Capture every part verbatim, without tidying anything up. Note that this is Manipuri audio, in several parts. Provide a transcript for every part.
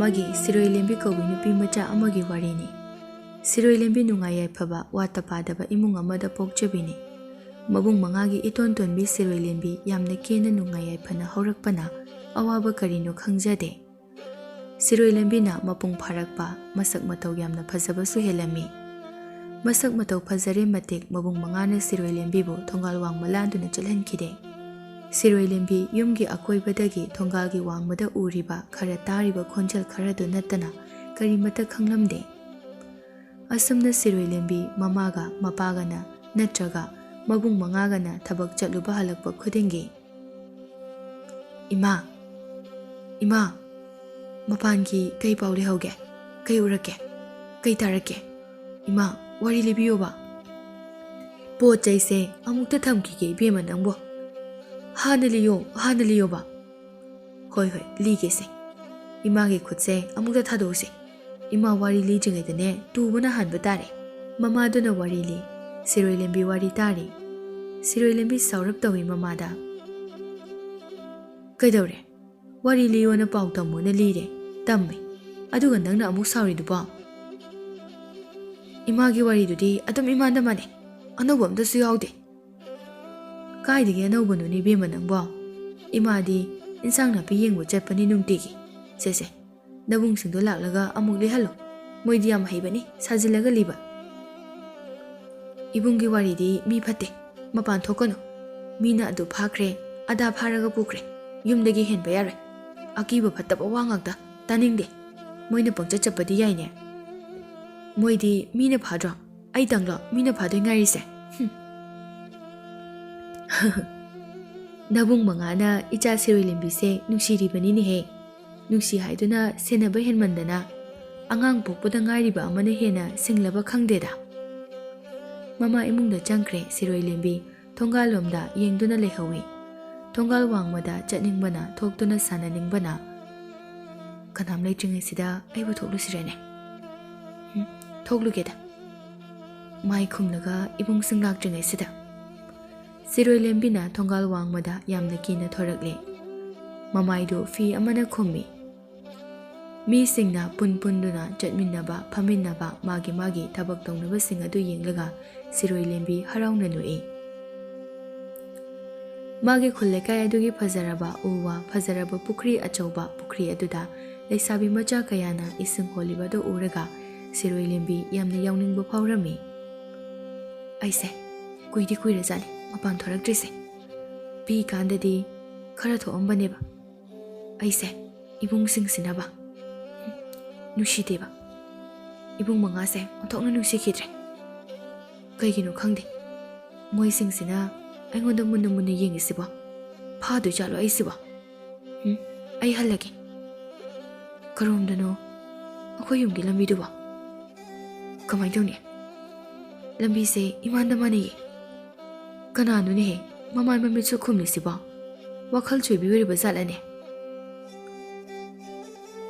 ꯑꯃꯒꯤ ꯁꯤꯔꯣꯏ ꯂꯦꯝꯕꯤ ꯀꯧꯕꯤ ꯅꯨꯄꯤ ꯃꯆꯥ ꯑꯃꯒꯤ ꯋꯥꯔꯤꯅꯤ꯫ ꯁꯤꯔꯣꯏ ꯂꯦꯝꯕꯤ ꯅꯨꯡꯉꯥꯏ ꯌꯥꯏꯐꯕ, ꯋꯥꯠꯇ ꯄꯥꯗꯕ ꯏꯃꯨꯡ ꯑꯃꯗ ꯄꯣꯛꯆꯕꯤꯅꯤ꯫ ꯃꯕꯨꯡ ꯃꯉꯥꯒꯤ ꯏꯇꯣꯟ ꯇꯣꯟꯕꯤ ꯁꯤꯔꯣꯏ ꯂꯦꯝꯕꯤ ꯌꯥꯝꯅ ꯀꯦꯅ ꯅꯨꯡꯉꯥꯏ ꯌꯥꯏꯐꯅ ꯍꯧꯔꯛꯄꯅ ꯑꯋꯥꯕ ꯀꯔꯤꯅꯣ ꯈꯪꯖꯗꯦ꯫ ꯁꯤꯔꯣꯏ ꯂꯦꯝꯕꯤꯅ ꯃꯄꯨꯡ ꯐꯥꯔꯛꯄ, ꯃꯁꯛ ꯃꯇꯧ ꯌꯥꯝꯅ ꯐꯖꯕꯁꯨ ꯍꯦꯜꯂꯝꯃꯤ꯫ ꯃꯁꯛ ꯃꯇꯧ ꯐꯖꯔꯦ ꯃꯇꯤꯛ ꯃꯕꯨꯡ ꯃꯉꯥꯅ ꯁꯤꯔꯣꯏ ꯂꯦꯝꯕꯤꯕꯨ ꯊꯣꯡꯒꯥꯜ ꯋꯥꯡꯃ ꯂꯥꯟꯗꯨꯅ ꯆꯠꯍꯟꯈꯤꯗꯦ꯫ ꯁꯤꯔꯣꯏ ꯂꯦꯝꯕꯤ ꯌꯨꯝꯒꯤ ꯑꯀꯣꯏꯕꯗꯒꯤ ꯊꯣꯡꯒꯥꯜꯒꯤ ꯋꯥꯡꯃꯗ ꯎꯔꯤꯕ, ꯈꯔ ꯇꯥꯔꯤꯕ ꯈꯣꯟꯖꯦꯜ ꯈꯔꯗꯨ ꯅꯠꯇꯅ ꯀꯔꯤꯃꯠꯇ ꯈꯪꯂꯝꯗꯦ꯫ ꯑꯁꯨꯝꯅ ꯁꯤꯔꯣꯏ ꯂꯦꯝꯕꯤ ꯃꯃꯥꯒ ꯃꯄꯥꯒꯅ ꯅꯠꯇ꯭ꯔꯒ ꯃꯕꯨꯡ ꯃꯉꯥꯒꯅ ꯊꯕꯛ ꯆꯠꯂꯨꯕ ꯍꯜꯂꯛꯄ ꯈꯨꯗꯤꯡꯒꯤ, "ꯏꯃꯥ, ꯏꯃꯥ, ꯃꯄꯥꯟꯒꯤ ꯀꯩ ꯄꯥꯎ ꯂꯩꯍꯧꯒꯦ? ꯀꯩ ꯎꯔꯛꯀꯦ? ꯀꯩ ꯇꯥꯔꯛꯀꯦ? ꯏꯃꯥ, ꯋꯥꯔꯤ ꯂꯤꯕꯤꯌꯣꯕ꯫" "ꯄꯣꯠ ꯆꯩꯁꯦ ꯑꯃꯨꯛꯇ ꯊꯝꯈꯤꯒꯦ ꯏꯕꯦꯝꯃ ꯅꯪꯕꯣ꯫" "ꯍꯥꯟꯅ ꯂꯤꯌꯣ, ꯍꯥꯟꯅ ꯂꯤꯌꯣꯕ꯫" "ꯍꯣꯏ, ꯍꯣꯏ, ꯂꯤꯒꯦꯁꯦ꯫ ꯏꯃꯥꯒꯤ ꯈꯨꯠꯁꯦ ꯑꯃꯨꯛꯇ ꯊꯥꯗꯣꯛꯎꯁꯦ꯫ ꯏꯃꯥ ꯋꯥꯔꯤ ꯂꯤꯗ꯭ꯔꯤꯉꯩꯗꯅꯦ ꯇꯨꯕꯅ ꯍꯥꯟꯕ ꯇꯥꯔꯦ꯫" ꯃꯃꯥꯗꯨꯅ ꯋꯥꯔꯤ ꯂꯤ꯫ ꯁꯤꯔꯣꯏ ꯂꯦꯝꯕꯤ ꯋꯥꯔꯤ ꯇꯥꯔꯤ꯫ ꯁꯤꯔꯣꯏ ꯂꯦꯝꯕꯤ ꯁꯥꯎꯔꯞ ꯇꯧꯏ ꯃꯃꯥꯗ꯫ "ꯀꯩꯗꯧꯔꯦ? ꯋꯥꯔꯤ ꯂꯤꯌꯣꯅ ꯄꯥꯎ ꯇꯝꯃꯣꯅ ꯂꯤꯔꯦ, ꯇꯝꯃꯦ꯫ ꯑꯗꯨꯒ ꯅꯪꯅ ꯑꯃꯨꯛ ꯁꯥꯎꯔꯤꯗꯨꯕꯣ?" "ꯏꯃꯥꯒꯤ ꯋꯥꯔꯤꯗꯨꯗꯤ ꯑꯗꯨꯝ ꯏꯃꯥꯟꯗ ꯃꯥꯟꯅꯩ꯫ ꯑꯅꯧꯕ ꯑꯝꯇꯁꯨ ꯌꯥꯎꯗꯦ꯫" "ꯀꯥꯏꯗꯒꯤ ꯑꯅꯧꯕꯅꯣꯅꯦ ꯏꯕꯦꯝꯃ ꯅꯪꯕꯣ? ꯏꯃꯥꯗꯤ ꯏꯟꯁꯥꯡ ꯅꯥꯄꯤ ꯌꯦꯡꯕ ꯆꯠꯄꯅꯤ ꯅꯨꯡꯇꯤꯒꯤ꯫ ꯁꯦ, ꯁꯦ, ꯅꯕꯨꯡꯁꯤꯡꯗꯣ ꯂꯥꯛꯂꯒ ꯑꯃꯨꯛ ꯂꯤꯍꯜꯂꯣ꯫ ꯃꯣꯏꯗꯤ ꯌꯥꯝ ꯍꯩꯕꯅꯤ ꯁꯥꯖꯤꯜꯂꯒ ꯂꯤꯕ꯫" "ꯏꯕꯨꯡꯒꯤ ꯋꯥꯔꯤꯗꯤ ꯃꯤ ꯐꯠꯇꯦ, ꯃꯄꯥꯟ ꯊꯣꯛꯀꯅꯨ꯫ ꯃꯤꯅ ꯑꯗꯨ ꯐꯥꯈ꯭ꯔꯦ, ꯑꯗꯥ ꯐꯥꯔꯒ ꯄꯨꯈ꯭ꯔꯦ, ꯌꯨꯝꯗꯒꯤ ꯍꯦꯟꯕ ꯌꯥꯔꯣꯏ꯫ ꯑꯀꯤꯕ ꯐꯠꯇꯕ ꯋꯥ ꯉꯥꯛꯇ ꯇꯥꯅꯤꯡꯗꯦ꯫ ꯃꯣꯏꯅ ꯄꯪꯆꯠ ꯆꯠꯄꯗꯤ ꯌꯥꯏꯅꯦ꯫ ꯃꯣꯏꯗꯤ ꯃꯤꯅ ꯐꯥꯗ꯭ꯔꯣ? ꯑꯩꯇꯪꯂꯣ ꯃꯤꯅ ꯐꯥꯗꯣꯏ ꯉꯥꯏꯔꯤꯁꯦ? ꯍꯨꯝ꯫" "ꯅꯕꯨꯡ ꯃꯉꯥꯅ ꯏꯆꯥ ꯁꯤꯔꯣꯏ ꯂꯦꯝꯕꯤꯁꯦ ꯅꯨꯡꯁꯤꯔꯤꯕꯅꯤꯅꯦꯍꯦ꯫ ꯅꯨꯡꯁꯤ ꯍꯥꯏꯗꯨꯅ ꯁꯦꯟꯅꯕ ꯍꯦꯟꯃꯟꯗꯅ ꯑꯉꯥꯡ ꯄꯣꯛꯄꯗ ꯉꯥꯏꯔꯤꯕ ꯑꯃꯅ ꯍꯦꯟꯅ ꯁꯤꯡꯂꯕ ꯈꯪꯗꯦꯗ꯫" ꯃꯃꯥ ꯏꯃꯨꯡꯗ ꯆꯪꯈ꯭ꯔꯦ ꯁꯤꯔꯣꯏ ꯂꯦꯝꯕꯤ꯫ ꯊꯣꯡꯒꯥꯜꯂꯣꯝꯗ ꯌꯦꯡꯗꯨꯅ ꯂꯩꯍꯧꯏ꯫ ꯊꯣꯡꯒꯥꯜ ꯋꯥꯡꯃꯗ ꯆꯠꯅꯤꯡꯕꯅ, ꯊꯣꯛꯇꯨꯅ ꯁꯥꯟꯅꯅꯤꯡꯕꯅ, "ꯀꯅꯥꯝ ꯂꯩꯇ꯭ꯔꯤꯉꯩꯁꯤꯗ ꯑꯩꯕꯨ ꯊꯣꯛꯂꯨꯁꯤꯔꯅꯦ? ꯎꯝ, ꯊꯣꯛꯂꯨꯒꯦꯗ꯫" ꯃꯥꯏ ꯈꯨꯝꯂꯒ ꯏꯕꯨꯡꯁꯤꯡ ꯂꯥꯛꯇ꯭ꯔꯤꯉꯩꯁꯤꯗ꯫ ꯁꯤꯔꯣꯏ ꯂꯦꯝꯕꯤꯅ ꯊꯣꯡꯒꯥꯜ ꯋꯥꯡꯃꯗ ꯌꯥꯝꯅ ꯀꯤꯅ ꯊꯣꯔꯛꯂꯦ꯫ ꯃꯃꯥꯏꯗꯨ ꯐꯤ ꯑꯃꯅ ꯈꯨꯝꯃꯤ꯫ ꯃꯤꯁꯤꯡꯅ ꯄꯨꯟ ꯄꯨꯟꯗꯨꯅ ꯆꯠꯃꯤꯟꯅꯕ, ꯐꯝꯃꯤꯟꯅꯕ, ꯃꯥꯒꯤ ꯃꯥꯒꯤ ꯊꯕꯛ ꯇꯧꯅꯕꯁꯤꯡ ꯑꯗꯨ ꯌꯦꯡꯂꯒ ꯁꯤꯔꯣꯏ ꯂꯦꯝꯕꯤ ꯍꯔꯥꯎꯅ ꯅꯣꯛꯏ꯫ ꯃꯥꯒꯤ ꯈꯨꯜ ꯂꯩꯀꯥꯏ ꯑꯗꯨꯒꯤ ꯐꯖꯔꯕ ꯎ ꯋꯥ, ꯐꯖꯔꯕ ꯄꯨꯈ꯭ꯔꯤ ꯑꯆꯧꯕ, ꯄꯨꯈ꯭ꯔꯤ ꯑꯗꯨꯗ ꯂꯩꯁꯥꯕꯤ ꯃꯆꯥ ꯀꯌꯥꯅ ꯏꯁꯤꯡ ꯍꯣꯜꯂꯤꯕꯗꯨ ꯎꯔꯒ ꯁꯤꯔꯣꯏ ꯂꯦꯝꯕꯤ ꯌꯥꯝꯅ ꯌꯥꯎꯅꯤꯡꯕ ꯐꯥꯎꯔꯝꯃꯤ꯫ "ꯑꯩꯁꯦ ꯀꯨꯏꯗꯤ ꯀꯨꯏꯔꯖꯥꯠꯅꯤ ꯃꯄꯥꯟ ꯊꯣꯔꯛꯇ꯭ꯔꯤꯁꯦ꯫ ꯄꯤꯛꯏꯀꯥꯟꯗꯗꯤ ꯈꯔ ꯊꯣꯛꯑꯝꯕꯅꯦꯕ꯫ ꯑꯩꯁꯦ ꯏꯕꯨꯡꯁꯤꯡꯁꯤꯅꯕ ꯅꯨꯡꯁꯤꯗꯦꯕ꯫ ꯏꯕꯨꯡ ꯃꯉꯥꯁꯦ ꯑꯣꯟꯊꯣꯛꯅ ꯅꯨꯡꯁꯤꯈꯤꯗ꯭ꯔꯦ꯫ ꯀꯩꯒꯤꯅꯣ ꯈꯪꯗꯦ, ꯃꯣꯏꯁꯤꯡꯁꯤꯅ ꯑꯩꯉꯣꯟꯗ ꯃꯨꯟꯅ ꯃꯨꯟꯅ ꯌꯦꯡꯉꯤꯁꯤꯕꯣ꯫ ꯐꯥꯗꯣꯏ ꯖꯥꯠꯂꯣ ꯑꯩꯁꯤꯕꯣ? ꯎꯝ, ꯑꯩ ꯍꯜꯂꯒꯦ꯫ ꯀꯔꯣꯝꯗꯅꯣ ꯑꯩꯈꯣꯏ ꯌꯨꯝꯒꯤ ꯂꯝꯕꯤꯗꯨꯕꯣ? ꯀꯃꯥꯏꯅ ꯇꯧꯅꯤ? ꯂꯝꯕꯤꯁꯦ ꯏꯃꯥꯟꯗ ꯃꯥꯟꯅꯩꯌꯦ꯫ ꯀꯅꯥꯅꯣꯅꯦꯍꯦ ꯃꯃꯥꯏ ꯃꯃꯤꯠꯁꯨ ꯈꯨꯝꯂꯤꯁꯤꯕꯣ? ꯋꯥꯈꯜ ꯆꯣꯏꯕꯤ ꯑꯣꯏꯔꯤꯕ ꯖꯥꯠꯂꯅꯦ?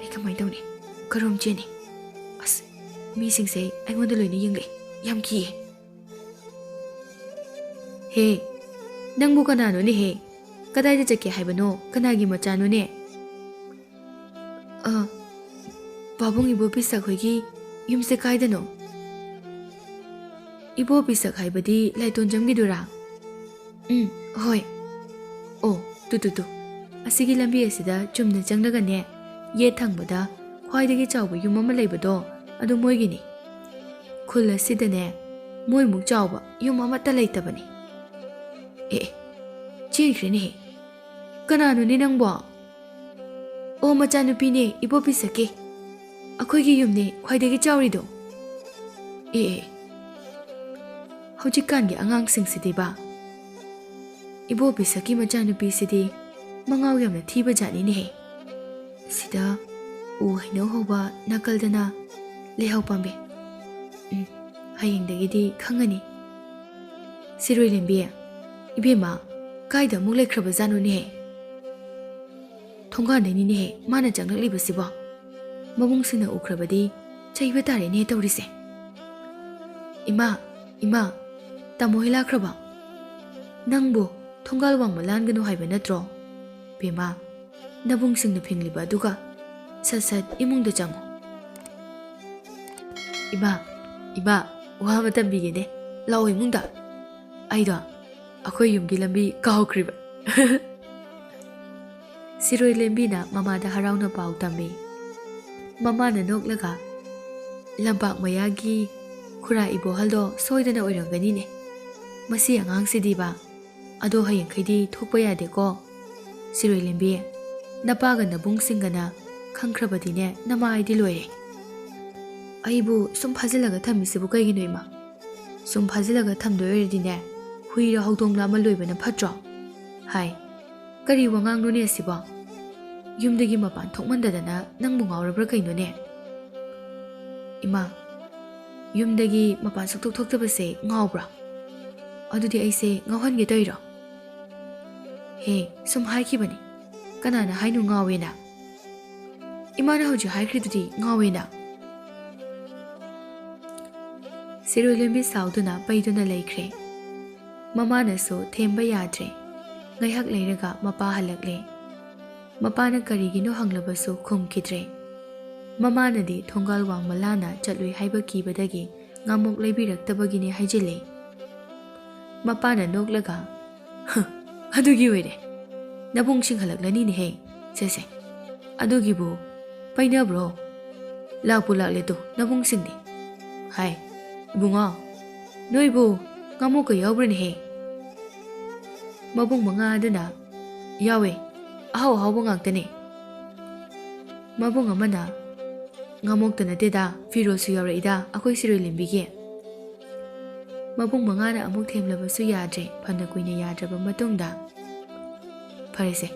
ꯑꯩ ꯀꯃꯥꯏꯅ ꯇꯧꯅꯤ? ꯀꯔꯣꯝ ꯆꯦꯟꯅꯤ? ꯑꯁ, ꯃꯤꯁꯤꯡꯁꯦ ꯑꯩꯉꯣꯟꯗ ꯂꯣꯏꯅ ꯌꯦꯡꯂꯛꯑꯦ꯫ ꯌꯥꯝ ꯀꯤꯌꯦ꯫ ꯍꯦ, ꯅꯪꯕꯨ ꯀꯅꯥꯅꯣꯅꯦꯍꯦ? ꯀꯗꯥꯏꯗ ꯆꯠꯀꯦ ꯍꯥꯏꯕꯅꯣ? ꯀꯅꯥꯒꯤ ꯃꯆꯥꯅꯣꯅꯦ? ꯑ, ꯄꯥꯕꯨꯡ ꯏꯕꯣ ꯄꯤꯁꯛ ꯍꯣꯏꯒꯤ ꯌꯨꯝꯁꯦ ꯀꯥꯏꯗꯅꯣ? ꯏꯕꯣ ꯄꯤꯁꯛ ꯍꯥꯏꯕꯗꯤ ꯂꯥꯏꯇꯣꯟꯖꯝꯒꯤꯗꯨꯔꯥ? ꯎꯝ, ꯍꯣꯏ꯫ ꯑꯣ, ꯇꯨ, ꯇꯨ, ꯇꯨ꯫ ꯑꯁꯤꯒꯤ ꯂꯝꯕꯤ ꯑꯁꯤꯗ ꯆꯨꯝꯅ ꯆꯪꯂꯒꯅꯦ, ꯌꯦꯠ ꯊꯪꯕꯗ ꯈ꯭ꯋꯥꯏꯗꯒꯤ ꯆꯥꯎꯕ ꯌꯨꯝ ꯑꯃ ꯂꯩꯕꯗꯣ, ꯑꯗꯨ ꯃꯣꯏꯒꯤꯅꯤ꯫ ꯈꯨꯜ ꯑꯁꯤꯗꯅꯦ, ꯃꯣꯏꯃꯨꯛ ꯆꯥꯎꯕ ꯌꯨꯝ ꯑꯃꯠꯇ ꯂꯩꯇꯕꯅꯤ꯫ ꯑꯦ, ꯑꯦ, ꯆꯦꯟꯈ꯭ꯔꯦꯅꯦꯍꯦ꯫ ꯀꯅꯥꯅꯣꯅꯦ ꯅꯪꯕꯣ? ꯑꯣ, ꯃꯆꯥꯅꯨꯄꯤꯅꯦ, ꯏꯕꯣ ꯄꯤꯁꯛꯀꯤ꯫ ꯑꯩꯈꯣꯏꯒꯤ ꯌꯨꯝꯅꯦ ꯈ꯭ꯋꯥꯏꯗꯒꯤ ꯆꯥꯎꯔꯤꯗꯣ꯫ ꯑꯦ, ꯑꯦ, ꯍꯧꯖꯤꯛꯀꯥꯟꯒꯤ ꯑꯉꯥꯡꯁꯤꯡꯁꯤꯗꯤꯕ, ꯏꯕꯣ ꯄꯤꯁꯛꯀꯤ ꯃꯆꯥꯅꯨꯄꯤꯁꯤꯗꯤ ꯃꯉꯥꯎ ꯌꯥꯝꯅ ꯊꯤꯕ ꯖꯥꯠꯅꯤꯅꯦꯍꯦ꯫ ꯁꯤꯗ ꯎ ꯍꯩꯅꯧ ꯍꯧꯕ ꯅꯥꯀꯜꯗꯅ ꯂꯩꯍꯥꯎ ꯄꯥꯝꯕꯤ꯫ ꯎꯝ, ꯍꯌꯦꯡꯗꯒꯤꯗꯤ ꯈꯪꯉꯅꯤ꯫ ꯁꯤꯔꯣꯏ ꯂꯦꯝꯕꯤ, ꯏꯕꯦꯝꯃ, ꯀꯥꯏꯗ ꯑꯃꯨꯛ ꯂꯩꯈ꯭ꯔꯕꯖꯥꯠꯅꯣꯅꯦꯍꯦ? ꯊꯣꯡꯒꯥꯟꯗꯩꯅꯤꯅꯦꯍꯦ ꯃꯥꯅ ꯆꯪꯂꯛꯂꯤꯕꯁꯤꯕꯣ꯫ ꯃꯕꯨꯡꯁꯤꯡꯅ ꯎꯈ꯭ꯔꯕꯗꯤ ꯆꯩꯕ ꯇꯥꯔꯦꯅꯦ ꯇꯧꯔꯤꯁꯦ꯫ ꯏꯃꯥ, ꯏꯃꯥ, ꯇꯥꯃꯣ ꯍꯣꯏ ꯂꯥꯛꯈ꯭ꯔꯕ? ꯅꯪꯕꯨ ꯊꯣꯡꯒꯥꯜ ꯋꯥꯡꯃ ꯂꯥꯟꯒꯅꯨ ꯍꯥꯏꯕ ꯅꯠꯇ꯭ꯔꯣ? ꯕꯦꯝꯃ, ꯅꯕꯨꯡꯁꯤꯡꯅ ꯐꯤꯡꯂꯤꯕ ꯑꯗꯨꯒ꯫ ꯁꯠ ꯁꯠ ꯏꯃꯨꯡꯗ ꯆꯪꯉꯨ꯫ "ꯏꯃꯥ, ꯏꯃꯥ, ꯋꯥ ꯑꯃ ꯇꯝꯕꯤꯒꯦꯅꯦ꯫ ꯂꯥꯛꯑꯣ ꯏꯃꯨꯡꯗ꯫ ꯑꯩꯗꯣ ꯑꯩꯈꯣꯏ ꯌꯨꯝꯒꯤ ꯂꯝꯕꯤ ꯀꯥꯎꯈ꯭ꯔꯤꯕ꯫" ꯁꯤꯔꯣꯏ ꯂꯦꯝꯕꯤꯅ ꯃꯃꯥꯗ ꯍꯔꯥꯎꯅ ꯄꯥꯎ ꯇꯝꯃꯤ꯫ ꯃꯃꯥꯅ ꯅꯣꯛꯂꯒ, "ꯂꯝꯄꯥꯛ ꯃꯌꯥꯒꯤ ꯈꯨꯔꯥ ꯏꯕꯣꯍꯜꯗꯣ ꯁꯣꯏꯗꯅ ꯑꯣꯏꯔꯝꯒꯅꯤꯅꯦ꯫ ꯃꯁꯤ ꯑꯉꯥꯡꯁꯤꯗꯤꯕ꯫ ꯑꯗꯣ ꯍꯌꯦꯡꯈꯩꯗꯤ ꯊꯣꯛꯄ ꯌꯥꯗꯦꯀꯣ꯫ ꯁꯤꯔꯣꯏ ꯂꯦꯝꯕꯤ, ꯅꯄꯥꯒ ꯅꯕꯨꯡꯁꯤꯡꯒꯅ ꯈꯪꯈ꯭ꯔꯕꯗꯤꯅꯦ, ꯅꯃꯥ ꯑꯩꯗꯤ ꯂꯣꯏꯔꯦ꯫ ꯑꯩꯕꯨ ꯁꯨꯝ ꯐꯥꯖꯤꯜꯂꯒ ꯊꯝꯃꯤꯁꯤꯕꯨ ꯀꯩꯒꯤꯅꯣ, ꯏꯃꯥ? ꯁꯨꯝ ꯐꯥꯖꯤꯜꯂꯒ ꯊꯝꯗꯣꯏ ꯑꯣꯏꯔꯗꯤꯅꯦ, ꯍꯨꯏꯔ ꯍꯧꯗꯣꯡꯂ ꯑꯃ ꯂꯣꯏꯕꯅ ꯐꯠꯇ꯭ꯔꯣ? ꯍꯥꯏ, ꯀꯔꯤ ꯋꯥꯉꯥꯡꯅꯣꯅꯦ ꯑꯁꯤꯕꯣ? ꯌꯨꯝꯗꯒꯤ ꯃꯄꯥꯟ ꯊꯣꯛꯃꯟꯗꯗꯅ ꯅꯪꯕꯨ ꯉꯥꯎꯔꯕ꯭ꯔꯥ ꯀꯩꯅꯣꯅꯦ?" "ꯏꯃꯥ, ꯌꯨꯝꯗꯒꯤ ꯃꯄꯥꯟ ꯁꯨꯛꯊꯣꯛ ꯊꯣꯛꯇꯕꯁꯦ ꯉꯥꯎꯕ꯭ꯔꯣ? ꯑꯗꯨꯗꯤ ꯑꯩꯁꯦ ꯉꯥꯎꯍꯟꯒꯦ ꯇꯧꯔꯤꯔꯣ?" "ꯍꯦ, ꯁꯨꯝ ꯍꯥꯏꯈꯤꯕꯅꯤ꯫ ꯀꯅꯥꯅ ꯍꯥꯏꯅꯣ ꯉꯥꯎꯋꯦꯅ? ꯏꯃꯥꯅ ꯍꯧꯖꯤꯛ ꯍꯥꯏꯈ꯭ꯔꯤꯗꯨꯗꯤ ꯉꯥꯎꯋꯦꯅ꯫" ꯁꯤꯔꯣꯏ ꯂꯦꯝꯕꯤ ꯁꯥꯎꯗꯨꯅ ꯄꯩꯗꯨꯅ ꯂꯩꯈ꯭ꯔꯦ꯫ ꯃꯃꯥꯅꯁꯨ ꯊꯦꯝꯕ ꯌꯥꯗ꯭ꯔꯦ꯫ ꯉꯥꯏꯍꯥꯛ ꯂꯩꯔꯒ ꯃꯄꯥ ꯍꯜꯂꯛꯂꯦ꯫ ꯃꯄꯥꯅ ꯀꯔꯤꯒꯤꯅꯣ ꯍꯪꯂꯕꯁꯨ ꯈꯨꯝꯈꯤꯗ꯭ꯔꯦ꯫ ꯃꯃꯥꯅꯗꯤ ꯊꯣꯡꯒꯥꯜ ꯋꯥꯡꯃ ꯂꯥꯟꯅ ꯆꯠꯂꯨꯏ ꯍꯥꯏꯕ ꯀꯤꯕꯗꯒꯤ ꯉꯥꯃꯣꯛ ꯂꯩꯕꯤꯔꯛꯇꯕꯒꯤꯅꯦ ꯍꯥꯏꯖꯤꯜꯂꯦ꯫ ꯃꯄꯥꯅ ꯅꯣꯛꯂꯒ, "ꯍ, ꯑꯗꯨꯒꯤ ꯑꯣꯏꯔꯦ꯫ ꯅꯕꯨꯡꯁꯤꯡ ꯍꯜꯂꯛꯂꯅꯤꯅꯦꯍꯦ꯫ ꯁꯦ, ꯁꯦ, ꯑꯗꯨꯒꯤꯕꯨ ꯄꯩꯅꯕ꯭ꯔꯣ? ꯂꯥꯛꯄꯨ ꯂꯥꯛꯂꯦ ꯇꯨ, ꯅꯕꯨꯡꯁꯤꯡꯗꯤ꯫" ꯍꯥꯏ, "ꯏꯕꯨꯡꯉꯣ, ꯅꯣꯏꯕꯨ ꯉꯥꯃꯣꯛꯀ ꯌꯥꯎꯕ꯭ꯔꯅꯦꯍꯦ?" ꯃꯕꯨꯡ ꯃꯉꯥ ꯑꯗꯨꯅ, "ꯌꯥꯎꯋꯦ, ꯑꯍꯥꯎ ꯑꯍꯥꯎꯕ ꯉꯥꯛꯇꯅꯦ꯫" ꯃꯕꯨꯡ ꯑꯃꯅ, "ꯉꯥꯃꯣꯛꯇ ꯅꯠꯇꯦꯗ, ꯐꯤꯔꯣꯜꯁꯨ ꯌꯥꯎꯔꯛꯏꯗ ꯑꯩꯈꯣꯏ ꯁꯤꯔꯣꯏ ꯂꯦꯝꯕꯤꯒꯤ꯫" ꯃꯕꯨꯡ ꯃꯉꯥꯅ ꯑꯃꯨꯛ ꯊꯦꯝꯂꯕꯁꯨ ꯌꯥꯗ꯭ꯔꯦ꯫ ꯐꯅ ꯀꯨꯏꯅ ꯌꯥꯗ꯭ꯔꯕ ꯃꯇꯨꯡꯗ, "ꯐꯔꯦꯁꯦ,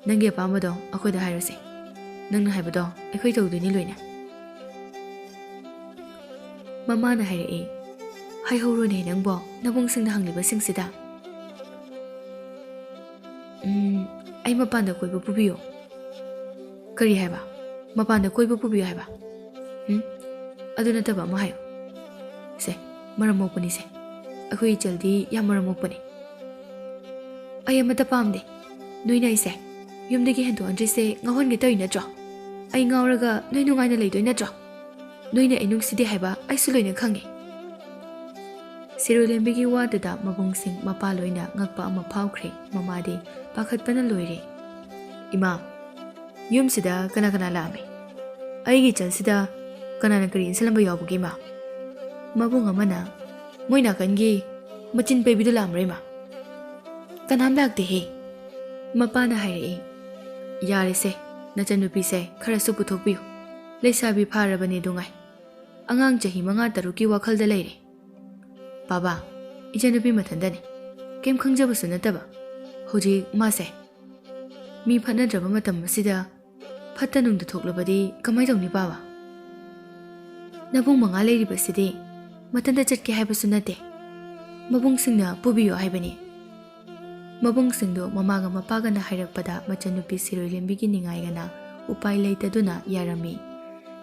ꯅꯪꯒꯤ ꯑꯄꯥꯝꯕꯗꯣ ꯑꯩꯈꯣꯏꯗ ꯍꯥꯏꯔꯣꯁꯦ꯫ ꯅꯪꯅ ꯍꯥꯏꯕꯗꯣ ꯑꯩꯈꯣꯏ ꯇꯧꯗꯣꯏꯅꯤ ꯂꯣꯏꯅ꯫" ꯃꯃꯥꯅ ꯍꯥꯏꯔꯛꯏ, "ꯍꯥꯏꯍꯧꯔꯣꯅꯦ ꯅꯪꯕꯣ, ꯅꯕꯨꯡꯁꯤꯡꯅ ꯍꯪꯂꯤꯕꯁꯤꯡꯁꯤꯗ꯫" "ꯎꯝ, ꯑꯩ ꯃꯄꯥꯟꯗ ꯀꯣꯏꯕ ꯄꯨꯕꯤꯌꯣ꯫" "ꯀꯔꯤ ꯍꯥꯏꯕ? ꯃꯄꯥꯟꯗ ꯀꯣꯏꯕ ꯄꯨꯕꯤꯌꯨ ꯍꯥꯏꯕ? ꯎꯝ? ꯑꯗꯨ ꯅꯠꯇꯕ ꯑꯃ ꯍꯥꯏꯌꯨ꯫" "ꯁꯦ, ꯃꯔꯝ ꯃꯣꯛꯄꯅꯤ ꯁꯦ꯫ ꯑꯩꯈꯣꯏ ꯏꯆꯜꯗꯤ ꯌꯥꯝ ꯃꯔꯝ ꯃꯣꯛꯄꯅꯤ꯫" "ꯑꯩ ꯑꯃꯠꯇ ꯄꯥꯝꯗꯦ꯫ ꯅꯣꯏꯅ ꯑꯩꯁꯦ ꯌꯨꯝꯗꯒꯤ ꯍꯦꯟꯗꯣꯛꯍꯟꯗ꯭ꯔꯤꯁꯦ ꯉꯥꯎꯍꯟꯒꯦ ꯇꯧꯔꯤ ꯅꯠꯇ꯭ꯔꯣ?" ꯑꯩ ꯉꯥꯎꯔꯒ ꯅꯣꯏ ꯅꯨꯡꯉꯥꯏꯅ ꯂꯩꯗꯣꯏ ꯅꯠꯇ꯭ꯔꯣ? ꯅꯣꯏꯅ ꯑꯩ ꯅꯨꯡꯁꯤꯗꯦ ꯍꯥꯏꯕ ꯑꯩꯁꯨ ꯂꯣꯏꯅ ꯈꯪꯉꯦ꯫ ꯁꯤꯔꯣꯏ ꯂꯦꯝꯕꯤꯒꯤ ꯋꯥꯗꯨꯗ ꯃꯕꯨꯡꯁꯤꯡ ꯃꯄꯥ ꯂꯣꯏꯅ ꯉꯛꯄ ꯑꯃ ꯐꯥꯎꯈ꯭ꯔꯦ꯫ ꯃꯃꯥꯗꯤ ꯄꯥꯈꯠꯄꯅ ꯂꯣꯏꯔꯦ꯫ "ꯏꯃꯥ, ꯌꯨꯝꯁꯤꯗ ꯀꯅꯥ ꯀꯅꯥ ꯂꯥꯛꯑꯝꯃꯤ? ꯑꯩꯒꯤ ꯏꯆꯟꯁꯤꯗ ꯀꯅꯥꯅ ꯀꯔꯤ ꯏꯟꯁꯤꯜꯂꯝꯕ ꯌꯥꯎꯕꯒꯦ, ꯏꯃꯥ?" ꯃꯕꯨꯡ ꯑꯃꯅ, "ꯃꯣꯏ ꯅꯥꯀꯟꯒꯤ ꯃꯆꯤꯟ ꯄꯩꯕꯤꯗꯨ ꯂꯥꯛꯑꯝꯕ꯭ꯔꯥ, ꯏꯃꯥ?" "ꯀꯅꯥꯝ ꯂꯥꯛꯇꯦꯍꯦ꯫" ꯃꯄꯥꯅ ꯍꯥꯏꯔꯛꯏ꯫ "ꯌꯥꯔꯦꯁꯦ, ꯅꯆꯟꯅꯨꯄꯤꯁꯦ ꯈꯔꯁꯨ ꯄꯨꯊꯣꯛꯄꯤꯌꯨ꯫ ꯂꯩꯁꯥꯕꯤ ꯐꯥꯔꯕꯅꯦ ꯗꯨꯉꯥꯏ꯫ ꯑꯉꯥꯡ ꯆꯍꯤ ꯃꯉꯥ ꯇꯔꯨꯛꯀꯤ ꯋꯥꯈꯜꯗ ꯂꯩꯔꯦ꯫ ꯕꯥꯕꯥ, ꯏꯆꯟꯅꯨꯄꯤ ꯃꯊꯟꯗꯅꯤ꯫ ꯀꯩꯝ ꯈꯪꯖꯕꯁꯨ ꯅꯠꯇꯕ꯫ ꯍꯧꯖꯤꯛ ꯃꯥꯁꯦ ꯃꯤ ꯐꯠꯅꯗ꯭ꯔꯕ ꯃꯇꯝ ꯑꯁꯤꯗ ꯐꯠꯇ ꯅꯨꯡꯗ ꯊꯣꯛꯂꯕꯗꯤ ꯀꯃꯥꯏ ꯇꯧꯅꯤ, ꯕꯥꯕꯥ? ꯅꯕꯨꯡ ꯃꯉꯥ ꯂꯩꯔꯤꯕꯁꯤꯗꯤ ꯃꯊꯟꯇ ꯆꯠꯀꯦ ꯍꯥꯏꯕꯁꯨ ꯅꯠꯇꯦ꯫ ꯃꯕꯨꯡꯁꯤꯡꯅ ꯄꯨꯕꯤꯌꯣ ꯍꯥꯏꯕꯅꯤ꯫" ꯃꯕꯨꯡꯁꯤꯡꯗꯨ ꯃꯃꯥꯒ ꯃꯄꯥꯒꯅ ꯍꯥꯏꯔꯛꯄꯗ ꯃꯆꯟꯅꯨꯄꯤ ꯁꯤꯔꯣꯏ ꯂꯦꯝꯕꯤꯒꯤ ꯅꯤꯡꯉꯥꯏꯒꯅ ꯎꯄꯥꯏ ꯂꯩꯇꯗꯨꯅ ꯌꯥꯔꯝꯃꯤ꯫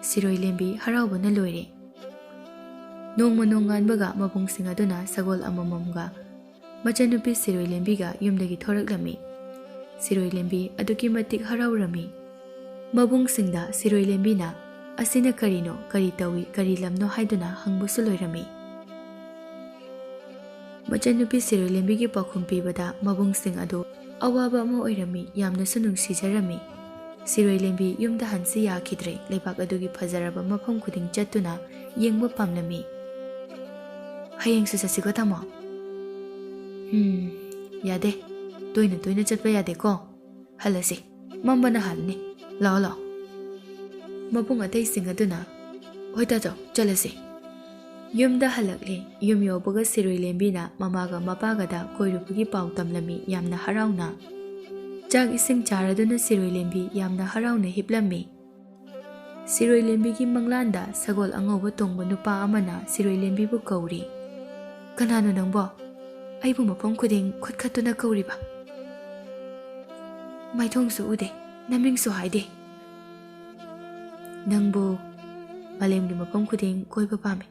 ꯁꯤꯔꯣꯏ ꯂꯦꯝꯕꯤ ꯍꯔꯥꯎꯕꯅ ꯂꯣꯏꯔꯦ꯫ ꯅꯣꯡꯃ ꯅꯣꯡꯉꯥꯟꯕꯒ ꯃꯕꯨꯡꯁꯤꯡ ꯑꯗꯨꯅ ꯁꯒꯣꯜ ꯑꯃꯃꯝꯒ ꯃꯆꯟꯅꯨꯄꯤ ꯁꯤꯔꯣꯏ ꯂꯦꯝꯕꯤꯒ ꯌꯨꯝꯗꯒꯤ ꯊꯣꯔꯛꯂꯝꯃꯤ꯫ ꯁꯤꯔꯣꯏ ꯂꯦꯝꯕꯤ ꯑꯗꯨꯛꯀꯤ ꯃꯇꯤꯛ ꯍꯔꯥꯎꯔꯝꯃꯤ꯫ ꯃꯕꯨꯡꯁꯤꯡꯗ ꯁꯤꯔꯣꯏ ꯂꯦꯝꯕꯤꯅ "ꯑꯁꯤꯅ ꯀꯔꯤꯅꯣ, ꯀꯔꯤ ꯇꯧꯏ, ꯀꯔꯤ ꯂꯝꯅꯣ?" ꯍꯥꯏꯗꯨꯅ ꯍꯪꯕꯁꯨ ꯂꯣꯏꯔꯝꯃꯤ꯫ ꯃꯆꯟꯅꯨꯄꯤ ꯁꯤꯔꯣꯏ ꯂꯦꯝꯕꯤꯒꯤ ꯄꯥꯎꯈꯨꯝ ꯄꯤꯕꯗ ꯃꯕꯨꯡꯁꯤꯡ ꯑꯗꯨ ꯑꯋꯥꯕ ꯑꯃ ꯑꯣꯏꯔꯝꯃꯤ, ꯌꯥꯝꯅꯁꯨ ꯅꯨꯡꯁꯤꯖꯔꯝꯃꯤ꯫ ꯁꯤꯔꯣꯏ ꯂꯦꯝꯕꯤ ꯌꯨꯝꯗ ꯍꯟꯁꯤ ꯌꯥꯈꯤꯗ꯭ꯔꯦ꯫ ꯂꯩꯕꯥꯛ ꯑꯗꯨꯒꯤ ꯐꯖꯔꯕ ꯃꯐꯝ ꯈꯨꯗꯤꯡ ꯆꯠꯇꯨꯅ ꯌꯦꯡꯕ ꯄꯥꯝꯂꯝꯃꯤ꯫ "ꯍꯌꯦꯡꯁꯨ ꯆꯠꯁꯤꯀꯣ, ꯇꯥꯃꯣ?" "ꯎꯝ, ꯌꯥꯗꯦ꯫ ꯇꯣꯏꯅ ꯇꯣꯏꯅ ꯆꯠꯄ ꯌꯥꯗꯦꯀꯣ꯫ ꯍꯜꯂꯁꯤ꯫ ꯃꯝꯕꯅ ꯍꯥꯜꯂꯅꯤ꯫ ꯂꯥꯛꯑꯣ, ꯂꯥꯛꯑꯣ꯫" ꯃꯕꯨꯡ ꯑꯇꯩꯁꯤꯡ ꯑꯗꯨꯅ, "ꯍꯣꯏ ꯇꯥꯆꯧ, ꯆꯠꯂꯁꯤ꯫" ꯌꯨꯝꯗ ꯍꯜꯂꯛꯂꯦ꯫ ꯌꯨꯝ ꯌꯧꯕꯒ ꯁꯤꯔꯣꯏ ꯂꯦꯝꯕꯤꯅ ꯃꯃꯥꯒ ꯃꯄꯥꯒꯗ ꯀꯣꯏꯔꯨꯕꯒꯤ ꯄꯥꯎ ꯇꯝꯂꯝꯃꯤ, ꯌꯥꯝꯅ ꯍꯔꯥꯎꯅ꯫ ꯆꯥꯛ ꯏꯁꯤꯡ ꯆꯥꯔꯗꯨꯅ ꯁꯤꯔꯣꯏ ꯂꯦꯝꯕꯤ ꯌꯥꯝꯅ ꯍꯔꯥꯎꯅ ꯍꯤꯞꯂꯝꯃꯤ꯫ ꯁꯤꯔꯣꯏ ꯂꯦꯝꯕꯤꯒꯤ ꯃꯪꯂꯥꯟꯗ ꯁꯒꯣꯜ ꯑꯉꯧꯕ ꯇꯣꯡꯕ ꯅꯨꯄꯥ ꯑꯃꯅ ꯁꯤꯔꯣꯏ ꯂꯦꯝꯕꯤꯕꯨ ꯀꯧꯔꯤ꯫ "ꯀꯅꯥꯅꯣ ꯅꯪꯕꯣ? ꯑꯩꯕꯨ ꯃꯐꯝ ꯈꯨꯗꯤꯡ ꯈꯨꯠ ꯈꯠꯇꯨꯅ ꯀꯧꯔꯤꯕ? ꯃꯥꯏꯊꯣꯡꯁꯨ ꯎꯗꯦ, ꯅꯃꯤꯡꯁꯨ ꯍꯥꯏꯗꯦ꯫ ꯅꯪꯕꯨ ꯃꯥꯂꯦꯝꯒꯤ ꯃꯐꯝ ꯈꯨꯗꯤꯡ ꯀꯣꯏꯕ ꯄꯥꯝꯃꯤ꯫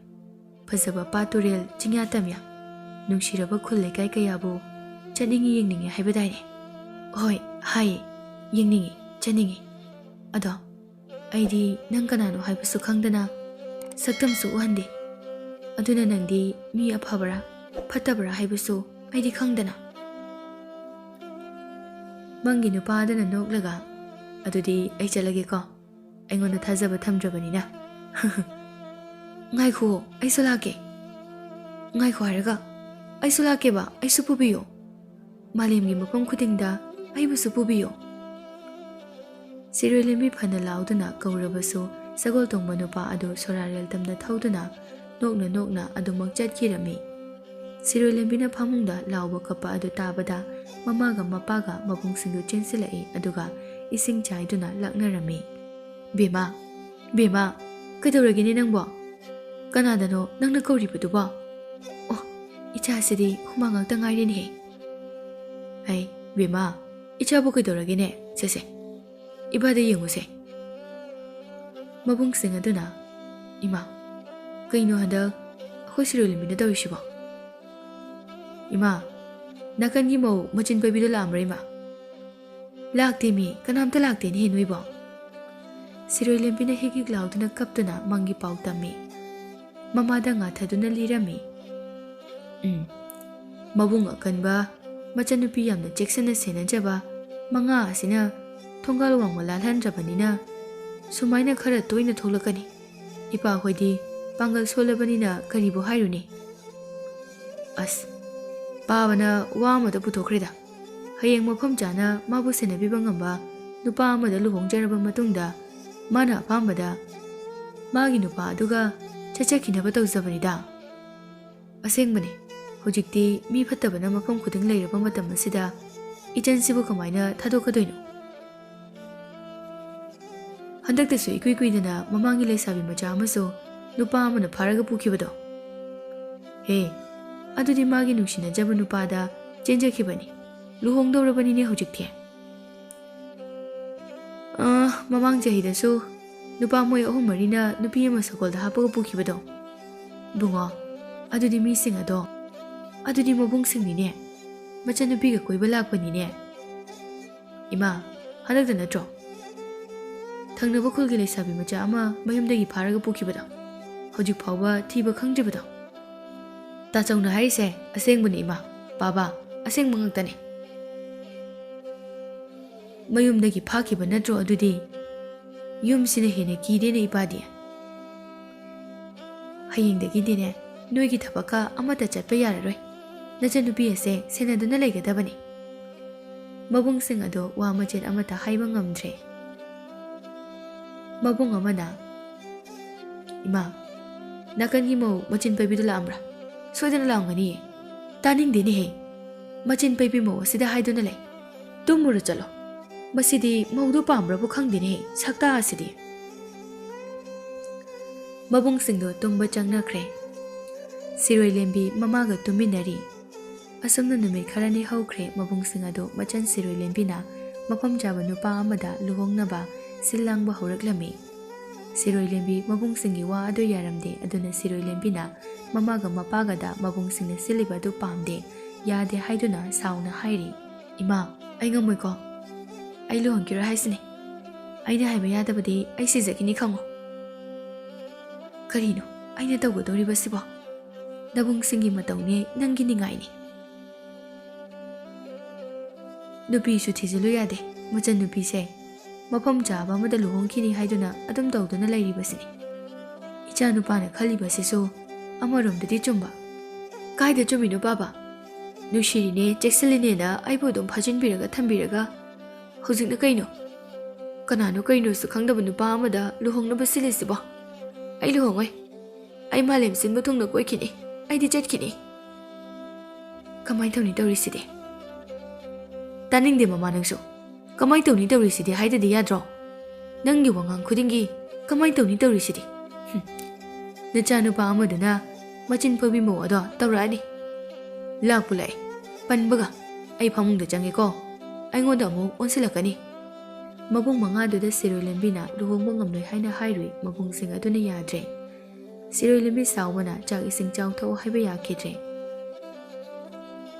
ꯐꯖꯕ ꯄꯥꯠ ꯇꯨꯔꯦꯜ, ꯆꯤꯡꯌꯥ ꯇꯝꯌꯥ, ꯅꯨꯡꯁꯤꯔꯕ ꯈꯨꯜ ꯂꯩꯀꯥꯏ ꯀꯌꯥꯕꯨ ꯆꯠꯅꯤꯡꯏ, ꯌꯦꯡꯅꯤꯡꯏ ꯍꯥꯏꯕꯗꯥꯏꯅꯦ?" "ꯍꯣꯏ, ꯍꯥꯏꯌꯦ, ꯌꯦꯡꯅꯤꯡꯏ, ꯆꯠꯅꯤꯡꯏ꯫ ꯑꯗꯣ ꯑꯩꯗꯤ ꯅꯪ ꯀꯅꯥꯅꯣ ꯍꯥꯏꯕꯁꯨ ꯈꯪꯗꯅ, ꯁꯛꯇꯝꯁꯨ ꯎꯍꯟꯗꯦ꯫ ꯑꯗꯨꯅ ꯅꯪꯗꯤ ꯃꯤ ꯑꯐꯕꯔꯥ ꯐꯠꯇꯕꯔꯥ ꯍꯥꯏꯕꯁꯨ ꯑꯩꯗꯤ ꯈꯪꯗꯅ꯫ ꯃꯪꯒꯤ ꯅꯨꯄꯥ ꯑꯗꯨꯅ ꯅꯣꯛꯂꯒ, "ꯑꯗꯨꯗꯤ ꯑꯩ ꯆꯠꯂꯒꯦꯀꯣ, ꯑꯩꯉꯣꯟꯗ ꯊꯥꯖꯕ ꯊꯝꯗ꯭ꯔꯕꯅꯤꯅ꯫" "ꯉꯥꯏꯈꯣ, ꯑꯩꯁꯨ ꯂꯥꯛꯀꯦ꯫ ꯉꯥꯏꯈꯣ ꯍꯥꯏꯔꯒ, ꯑꯩꯁꯨ ꯂꯥꯛꯀꯦꯕ, ꯑꯩꯁꯨ ꯄꯨꯕꯤꯌꯣ꯫ ꯃꯥꯂꯦꯝꯒꯤ ꯃꯐꯝ ꯈꯨꯗꯤꯡꯗ ꯑꯩꯕꯨꯁꯨ ꯄꯨꯕꯤꯌꯣ꯫" ꯁꯤꯔꯣꯏ ꯂꯝꯕꯤ ꯐꯅ ꯂꯥꯎꯗꯨꯅ ꯀꯧꯔꯕꯁꯨ, ꯁꯒꯣꯜ ꯇꯣꯡꯕ ꯅꯨꯄꯥ ꯑꯗꯨ ꯁꯣꯔꯥꯔꯦꯜ ꯇꯝꯅ ꯊꯧꯗꯨꯅ ꯅꯣꯛꯅ ꯅꯣꯛꯅ ꯑꯗꯨꯃꯛ ꯆꯠꯈꯤꯔꯝꯃꯤ꯫ ꯁꯤꯔꯣꯏ ꯂꯝꯕꯤꯅ ꯐꯃꯨꯡꯗ ꯂꯥꯎꯕ ꯀꯞꯄ ꯑꯗꯨ ꯇꯥꯕꯗ, ꯃꯃꯥꯒ ꯃꯄꯥꯒ ꯃꯕꯨꯡꯁꯤꯡꯗꯨ ꯆꯦꯟꯁꯤꯜꯂꯛꯏ, ꯑꯗꯨꯒ ꯏꯁꯤꯡ ꯆꯥꯏꯗꯨꯅ ꯂꯥꯛꯅꯔꯝꯃꯤ꯫ "ꯕꯦꯝꯃ, ꯕꯦꯝꯃ, ꯀꯩꯗꯧꯔꯒꯦꯅꯦ ꯅꯪꯕꯣ? ꯀꯅꯥꯗꯅꯣ ꯅꯪꯅ ꯀꯧꯔꯤꯕꯗꯨꯕꯣ? ꯑꯣ, ꯏꯆꯥꯁꯤꯗꯤ ꯍꯨꯃꯥꯡ ꯉꯥꯛꯇ ꯉꯥꯏꯔꯦꯅꯦꯍꯦ꯫ ꯑꯩ, ꯕꯦꯝꯃ, ꯏꯆꯥꯕꯨ ꯀꯩꯗꯧꯔꯒꯦꯅꯦ? ꯁꯦ, ꯁꯦ, ꯏꯕꯥꯗ ꯌꯦꯡꯉꯨꯁꯦ꯫" ꯃꯕꯨꯡꯁꯤꯡ ꯑꯗꯨꯅ, "ꯏꯃꯥ, ꯀꯩꯅꯣ ꯍꯟꯗꯛ ꯑꯩꯈꯣꯏ ꯁꯤꯔꯣꯏ ꯂꯝꯕꯤꯅ ꯇꯧꯔꯤꯁꯤꯕꯣ? ꯏꯃꯥ, ꯅꯥꯀꯟꯒꯤ ꯃꯧ ꯃꯆꯤꯟ ꯄꯩꯕꯤꯗꯣ ꯂꯥꯛꯑꯝꯕ꯭ꯔꯥ, ꯏꯃꯥ?" "ꯂꯥꯛꯇꯦꯃꯤ, ꯀꯅꯥꯝꯇ ꯂꯥꯛꯇꯦꯅꯦꯍꯦ ꯅꯣꯏꯕꯣ꯫" ꯁꯤꯔꯣꯏ ꯂꯝꯕꯤꯅ ꯍꯤꯛ ꯍꯤꯛ ꯂꯥꯎꯗꯨꯅ ꯀꯞꯇꯨꯅ ꯃꯪꯒꯤ ꯄꯥꯎ ꯇꯝꯃꯤ꯫ ꯃꯃꯥꯗ ꯉꯥꯊꯗꯨꯅ ꯂꯤꯔꯝꯃꯤ꯫ "ꯎꯝ, ꯃꯕꯨꯡ ꯑꯀꯟꯕ, ꯃꯆꯟꯅꯨꯄꯤ ꯌꯥꯝꯅ ꯆꯦꯛꯁꯤꯟꯅ ꯁꯦꯟꯅꯖꯕ ꯃꯉꯥ ꯑꯁꯤꯅ ꯊꯣꯡꯒꯥꯜ ꯋꯥꯡꯃ ꯂꯥꯜꯍꯟꯗ꯭ꯔꯕꯅꯤꯅ, ꯁꯨꯃꯥꯏꯅ ꯈꯔ ꯇꯣꯏꯅ ꯊꯣꯛꯂꯛꯀꯅꯤ꯫ ꯏꯄꯥꯈꯣꯏꯗꯤ ꯄꯥꯡꯒꯜ ꯁꯣꯜꯂꯕꯅꯤꯅ ꯀꯔꯤꯕꯨ ꯍꯥꯏꯔꯨꯅꯤ?" ꯑꯁ, ꯄꯥꯕꯅ ꯋꯥ ꯑꯃꯗ ꯄꯨꯊꯣꯛꯈ꯭ꯔꯦꯗ꯫ ꯍꯌꯦꯡ ꯃꯐꯝ ꯆꯥꯅ ꯃꯥꯕꯨ ꯁꯦꯟꯅꯕꯤꯕ ꯉꯝꯕ ꯅꯨꯄꯥ ꯑꯃꯗ ꯂꯨꯍꯣꯡꯖꯔꯕ ꯃꯇꯨꯡꯗ, ꯃꯥꯅ ꯑꯄꯥꯝꯕꯗ ꯃꯥꯒꯤ ꯅꯨꯄꯥ ꯑꯗꯨꯒ ꯆꯠꯆꯈꯤꯅꯕ ꯇꯧꯖꯕꯅꯤꯗ꯫ ꯑꯁꯦꯡꯕꯅꯤ, ꯍꯧꯖꯤꯛꯇꯤ ꯃꯤ ꯐꯠꯇꯕꯅ ꯃꯐꯝ ꯈꯨꯗꯤꯡ ꯂꯩꯔꯕ ꯃꯇꯝ ꯑꯁꯤꯗ, ꯏꯆꯟꯁꯤꯕꯨ ꯀꯃꯥꯏꯅ ꯊꯥꯗꯣꯛꯀꯗꯣꯏꯅꯣ? ꯍꯟꯗꯛꯇꯁꯨ ꯏꯀꯨꯏ ꯀꯨꯏꯗꯅ ꯃꯃꯥꯡꯒꯤ ꯂꯩꯁꯥꯕꯤ ꯃꯆꯥ ꯑꯃꯁꯨ ꯅꯨꯄꯥ ꯑꯃꯅ ꯐꯥꯔꯒ ꯄꯨꯈꯤꯕꯗꯣ꯫ ꯍꯦ, ꯑꯗꯨꯗꯤ ꯃꯥꯒꯤ ꯅꯨꯡꯁꯤꯅꯖꯕ ꯅꯨꯄꯥꯗ ꯆꯦꯟꯖꯈꯤꯕꯅꯤ, ꯂꯨꯍꯣꯡꯗꯧꯔꯕꯅꯤꯅꯦ ꯍꯧꯖꯤꯛꯇꯤ꯫ ꯑ, ꯃꯃꯥꯡ ꯆꯍꯤꯗꯁꯨ ꯅꯨꯄꯥ ꯃꯣꯏ ꯑꯍꯨꯝ ꯃꯔꯤꯅ ꯅꯨꯄꯤ ꯑꯃ ꯁꯒꯣꯜꯗ ꯍꯥꯞꯄꯒ ꯄꯨꯈꯤꯕꯗꯣ꯫ ꯏꯕꯨꯡꯉꯣ, ꯑꯗꯨꯗꯤ ꯃꯤꯁꯤꯡ ꯑꯗꯣ, ꯑꯗꯨꯗꯤ ꯃꯕꯨꯡꯁꯤꯡꯅꯤꯅꯦ, ꯃꯆꯟꯅꯨꯄꯤꯒ ꯀꯣꯏꯕ ꯂꯥꯛꯄꯅꯤꯅꯦ꯫ ꯏꯃꯥ, ꯍꯟꯗꯛꯇ ꯅꯠꯇ꯭ꯔꯣ? ꯊꯪꯅꯕ ꯈꯨꯜꯒꯤ ꯂꯩꯁꯥꯕꯤ ꯃꯆꯥ ꯑꯃ ꯃꯌꯨꯝꯗꯒꯤ ꯐꯥꯔꯒ ꯄꯨꯈꯤꯕꯗꯣ, ꯍꯧꯖꯤꯛ ꯐꯥꯎꯕ ꯊꯤꯕ ꯈꯪꯗ꯭ꯔꯤꯕꯗꯣ꯫ ꯇꯥꯆꯧꯅ ꯍꯥꯏꯔꯤꯁꯦ ꯑꯁꯦꯡꯕꯅꯤ ꯏꯃꯥ, ꯕꯥꯕꯥ, ꯑꯁꯦꯡꯕ ꯉꯥꯛꯇꯅꯦ꯫ ꯃꯌꯨꯝꯗꯒꯤ ꯐꯥꯈꯤꯕ ꯅꯠꯇ꯭ꯔꯣ ꯑꯗꯨꯗꯤ? ꯌꯨꯝꯁꯤꯅ ꯍꯦꯟꯅ ꯀꯤꯔꯦꯅꯦ ꯏꯄꯥꯗꯤ꯫ ꯍꯌꯦꯡꯗꯒꯤꯗꯤꯅꯦ, ꯅꯣꯏꯒꯤ ꯊꯕꯛꯀ ꯑꯃꯠꯇ ꯆꯠꯄ ꯌꯥꯔꯔꯣꯏ꯫ ꯅꯆꯟꯅꯨꯄꯤ ꯑꯁꯦ ꯁꯦꯟꯅꯗꯨꯅ ꯂꯩꯒꯗꯕꯅꯤ꯫ ꯃꯕꯨꯡꯁꯤꯡ ꯑꯗꯣ ꯋꯥ ꯃꯆꯦꯠ ꯑꯃꯠꯇ ꯍꯥꯏꯕ ꯉꯝꯗ꯭ꯔꯦ꯫ ꯃꯕꯨꯡ ꯑꯃꯅ, "ꯏꯃꯥ, ꯅꯥꯀꯟꯒꯤ ꯃꯧ ꯃꯆꯤꯟ ꯄꯩꯕꯤꯗꯨ ꯂꯥꯛꯑꯝꯕ꯭ꯔꯥ? ꯁꯣꯏꯗꯅ ꯂꯥꯛꯑꯝꯒꯅꯤꯌꯦ꯫ ꯇꯥꯅꯤꯡꯗꯦꯅꯦꯍꯦ, ꯃꯆꯤꯟ ꯄꯩꯕꯤ ꯃꯧ ꯑꯁꯤꯗ ꯍꯥꯏꯗꯨꯅ ꯂꯩ꯫ ꯇꯨꯝꯃꯨꯔꯣ ꯆꯠꯂꯣ꯫ ꯃꯁꯤꯗꯤ ꯃꯧꯗꯨ ꯄꯥꯝꯕ꯭ꯔꯕꯨ ꯈꯪꯗꯦꯅꯦꯍꯦ, ꯁꯛꯇꯥ ꯑꯁꯤꯗꯤ꯫" ꯃꯕꯨꯡꯁꯤꯡꯗꯣ ꯇꯨꯝꯕ ꯆꯪꯅꯈ꯭ꯔꯦ꯫ ꯁꯤꯔꯣꯏ ꯂꯦꯝꯕꯤ ꯃꯃꯥꯒ ꯇꯨꯝꯃꯤꯟꯅꯔꯤ꯫ ꯑꯁꯨꯝꯅ ꯅꯨꯃꯤꯠ ꯈꯔꯅꯤ ꯍꯧꯈ꯭ꯔꯦ꯫ ꯃꯕꯨꯡꯁꯤꯡ ꯑꯗꯨ ꯃꯆꯟ ꯁꯤꯔꯣꯏ ꯂꯦꯝꯕꯤꯅ ꯃꯐꯝ ꯆꯥꯕ ꯅꯨꯄꯥ ꯑꯃꯗ ꯂꯨꯍꯣꯡꯅꯕ ꯁꯤꯜ ꯂꯥꯡꯕ ꯍꯧꯔꯛꯂꯝꯃꯤ꯫ ꯁꯤꯔꯣꯏ ꯂꯦꯝꯕꯤ ꯃꯕꯨꯡꯁꯤꯡꯒꯤ ꯋꯥ ꯑꯗꯨ ꯌꯥꯔꯝꯗꯦ꯫ ꯑꯗꯨꯅ ꯁꯤꯔꯣꯏ ꯂꯦꯝꯕꯤꯅ ꯃꯃꯥꯒ ꯃꯄꯥꯒꯗ ꯃꯕꯨꯡꯁꯤꯡꯅ ꯁꯤꯜꯂꯤꯕ ꯑꯗꯨ ꯄꯥꯝꯗꯦ, ꯌꯥꯗꯦ ꯍꯥꯏꯗꯨꯅ ꯁꯥꯎꯅ ꯍꯥꯏꯔꯤ꯫ "ꯏꯃꯥ, ꯑꯩ ꯉꯝꯃꯣꯏꯀꯣ꯫ ꯑꯩ ꯂꯨꯍꯣꯡꯈꯤꯔꯣꯏ ꯍꯥꯏꯁꯤꯅꯤ꯫ ꯑꯩꯅ ꯍꯥꯏꯕ ꯌꯥꯗꯕꯗꯤ ꯑꯩ ꯁꯤꯖꯈꯤꯅꯤ ꯈꯪꯉꯣ꯫" "ꯀꯔꯤꯅꯣ ꯑꯩꯅ ꯇꯧꯒꯗꯧꯔꯤꯕꯁꯤꯕꯣ? ꯅꯕꯨꯡꯁꯤꯡꯒꯤ ꯃꯇꯧꯅꯦ, ꯅꯪꯒꯤ ꯅꯤꯡꯉꯥꯏꯅꯤ꯫ ꯅꯨꯄꯤꯁꯨ ꯊꯤꯖꯤꯜꯂꯨ ꯌꯥꯗꯦ꯫ ꯃꯆꯟꯅꯨꯄꯤꯁꯦ ꯃꯐꯝ ꯆꯥꯕ ꯑꯃꯗ ꯂꯨꯍꯣꯡꯈꯤꯅꯤ ꯍꯥꯏꯗꯨꯅ ꯑꯗꯨꯝ ꯇꯧꯗꯨꯅ ꯂꯩꯔꯤꯕꯁꯤꯅꯤ꯫ ꯏꯆꯥ ꯅꯨꯄꯥꯅ ꯈꯜꯂꯤꯕꯁꯤꯁꯨ ꯑꯃꯔꯣꯝꯗꯗꯤ ꯆꯨꯝꯕ꯫" "ꯀꯥꯏꯗ ꯆꯨꯝꯃꯤꯅꯣ ꯄꯥꯕ? ꯅꯨꯡꯁꯤꯔꯤꯅꯦ, ꯆꯦꯛꯁꯤꯜꯂꯤꯅꯦꯅ ꯑꯩꯕꯨ ꯑꯗꯨꯝ ꯐꯥꯖꯤꯟꯕꯤꯔꯒ ꯊꯝꯕꯤꯔꯒ ꯍꯧꯖꯤꯛꯅ ꯀꯩꯅꯣ? ꯀꯅꯥꯅꯣ ꯀꯩꯅꯣꯁꯨ ꯈꯪꯗꯕ ꯅꯨꯄꯥ ꯑꯃꯗ ꯂꯨꯍꯣꯡꯅꯕ ꯁꯤꯜꯂꯤꯁꯤꯕꯣ? ꯑꯩ ꯂꯨꯍꯣꯡꯉꯣꯏ꯫ ꯑꯩ ꯃꯥꯂꯦꯝ ꯁꯤꯟꯕ ꯊꯨꯡꯅ ꯀꯣꯏꯈꯤꯅꯤ꯫ ꯑꯩꯗꯤ ꯆꯠꯈꯤꯅꯤ꯫" "ꯀꯃꯥꯏꯅ ꯇꯧꯅꯤ ꯇꯧꯔꯤꯁꯤꯗꯤ?" "ꯇꯥꯅꯤꯡꯗꯦ ꯃꯃꯥ ꯅꯪꯁꯨ꯫ ꯀꯃꯥꯏꯅ ꯇꯧꯅꯤ ꯇꯧꯔꯤꯁꯤꯗꯤ ꯍꯥꯏꯗꯗꯤ ꯌꯥꯗ꯭ꯔꯣ? ꯅꯪꯒꯤ ꯋꯥꯉꯥꯡ ꯈꯨꯗꯤꯡꯒꯤ ꯀꯃꯥꯏꯅ ꯇꯧꯅꯤ ꯇꯧꯔꯤꯁꯤꯗꯤ? ꯍꯨꯝ꯫ ꯅꯆꯥꯅꯨꯄꯥ ꯑꯃꯗꯨꯅ ꯃꯆꯤꯟ ꯄꯣꯏꯕꯤ ꯃꯧ ꯑꯗꯣ ꯇꯧꯔꯛꯑꯅꯤ꯫ ꯂꯥꯛꯄꯨ ꯂꯥꯛꯑꯦ꯫ ꯄꯟꯕꯒ ꯑꯩ ꯐꯃꯨꯡꯗ ꯆꯪꯉꯦꯀꯣ꯫ ꯑꯩꯉꯣꯟꯗ ꯑꯃꯨꯛ ꯑꯣꯟꯁꯤꯜꯂꯛꯀꯅꯤ꯫" ꯃꯕꯨꯡ ꯃꯉꯥꯗꯨꯗ ꯁꯤꯔꯣꯏ ꯂꯦꯝꯕꯤꯅ ꯂꯨꯍꯣꯡꯕ ꯉꯝꯂꯣꯏ ꯍꯥꯏꯅ ꯍꯥꯏꯔꯨꯏ꯫ ꯃꯕꯨꯡꯁꯤꯡ ꯑꯗꯨꯅ ꯌꯥꯗ꯭ꯔꯦ꯫ ꯁꯤꯔꯣꯏ ꯂꯦꯝꯕꯤ ꯁꯥꯎꯕꯅ ꯆꯥꯛ ꯏꯁꯤꯡ ꯆꯥꯎꯊꯣꯛꯎ ꯍꯥꯏꯕ ꯌꯥꯈꯤꯗ꯭ꯔꯦ꯫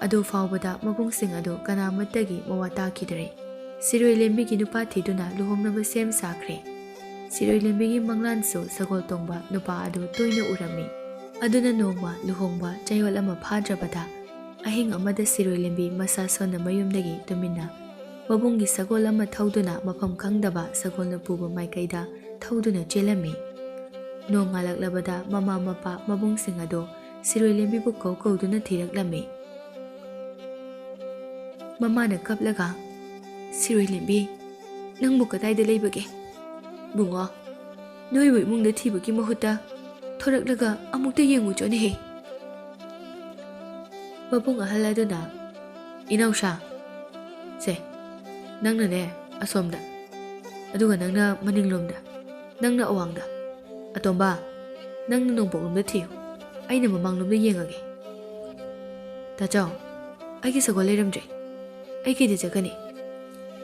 ꯑꯗꯨ ꯐꯥꯎꯕꯗ ꯃꯕꯨꯡꯁꯤꯡ ꯑꯗꯨ ꯀꯅꯥꯃꯠꯇꯒꯤ ꯃꯋꯥ ꯇꯥꯈꯤꯗ꯭ꯔꯦ꯫ ꯁꯤꯔꯣꯏ ꯂꯦꯝꯕꯤꯒꯤ ꯅꯨꯄꯥ ꯊꯤꯗꯨꯅ ꯂꯨꯍꯣꯡꯅꯕ ꯁꯦꯝ ꯁꯥꯈ꯭ꯔꯦ꯫ ꯁꯤꯔꯣꯏ ꯂꯦꯝꯕꯤꯒꯤ ꯃꯪꯂꯥꯟꯁꯨ ꯁꯒꯣꯜ ꯇꯣꯡꯕ ꯅꯨꯄꯥ ꯑꯗꯨ ꯇꯣꯏꯅ ꯎꯔꯝꯃꯤ꯫ ꯑꯗꯨꯅ ꯅꯣꯡꯃ ꯂꯨꯍꯣꯡꯕ ꯆꯌꯣꯜ ꯑꯃ ꯐꯥꯗ꯭ꯔꯕꯗ ꯑꯍꯤꯡ ꯑꯃꯗ ꯁꯤꯔꯣꯏ ꯂꯦꯝꯕꯤ ꯃꯁꯥ ꯁꯣꯟꯅ ꯃꯌꯨꯝꯗꯒꯤ ꯇꯨꯃꯤꯟꯅ ꯃꯕꯨꯡꯒꯤ ꯁꯒꯣꯜ ꯑꯃ ꯊꯧꯗꯨꯅ ꯃꯐꯝ ꯈꯪꯗꯕ ꯁꯒꯣꯜꯅ ꯄꯨꯕ ꯃꯥꯏꯀꯩꯗ ꯊꯧꯗꯨꯅ ꯆꯦꯜꯂꯝꯃꯤ꯫ ꯅꯣꯡꯉꯥꯜꯂꯛꯂꯕꯗ ꯃꯃꯥ ꯃꯄꯥ ꯃꯕꯨꯡꯁꯤꯡ ꯑꯗꯨ ꯁꯤꯔꯣꯏ ꯂꯦꯝꯕꯤꯕꯨ ꯀꯧ ꯀꯧꯗꯨꯅ ꯊꯤꯔꯛꯂꯝꯃꯤ꯫ ꯃꯃꯥꯅ ꯀꯞꯂꯒ, "ꯁꯤꯔꯣꯏ ꯂꯦꯝꯕꯤ, ꯅꯪꯕꯨ ꯀꯗꯥꯏꯗ ꯂꯩꯕꯒꯦ? ꯕꯨꯡꯉꯣ, ꯅꯣꯏꯕꯨ ꯏꯃꯨꯡꯗ ꯊꯤꯕꯒꯤ ꯃꯍꯨꯠꯇ ꯊꯣꯔꯛꯂꯒ ꯑꯃꯨꯛꯇ ꯌꯦꯡꯉꯨ ꯆꯣꯅꯦꯍꯦ꯫" ꯃꯕꯨꯡ ꯑꯍꯜ ꯑꯗꯨꯅ, "ꯏꯅꯥꯎꯁꯥ, ꯁꯦ, ꯅꯪꯅꯅꯦ ꯑꯁꯣꯝꯗ, ꯑꯗꯨꯒ ꯅꯪꯅ ꯃꯅꯤꯡꯂꯣꯝꯗ, ꯅꯪꯅ ꯑꯋꯥꯡꯗ꯫ ꯑꯇꯣꯝꯕ, ꯅꯪꯅ ꯅꯣꯡꯄꯣꯛꯂꯣꯝꯗ ꯊꯤꯌꯨ, ꯑꯩꯅ ꯃꯃꯥꯡꯂꯣꯝꯗ ꯌꯦꯡꯉꯒꯦ꯫ ꯇꯥꯆꯧ, ꯑꯩꯒꯤ ꯁꯒꯣꯜ ꯂꯩꯔꯝꯗ꯭ꯔꯦ꯫ ꯑꯩ ꯀꯩꯗ ꯆꯠꯀꯅꯤ?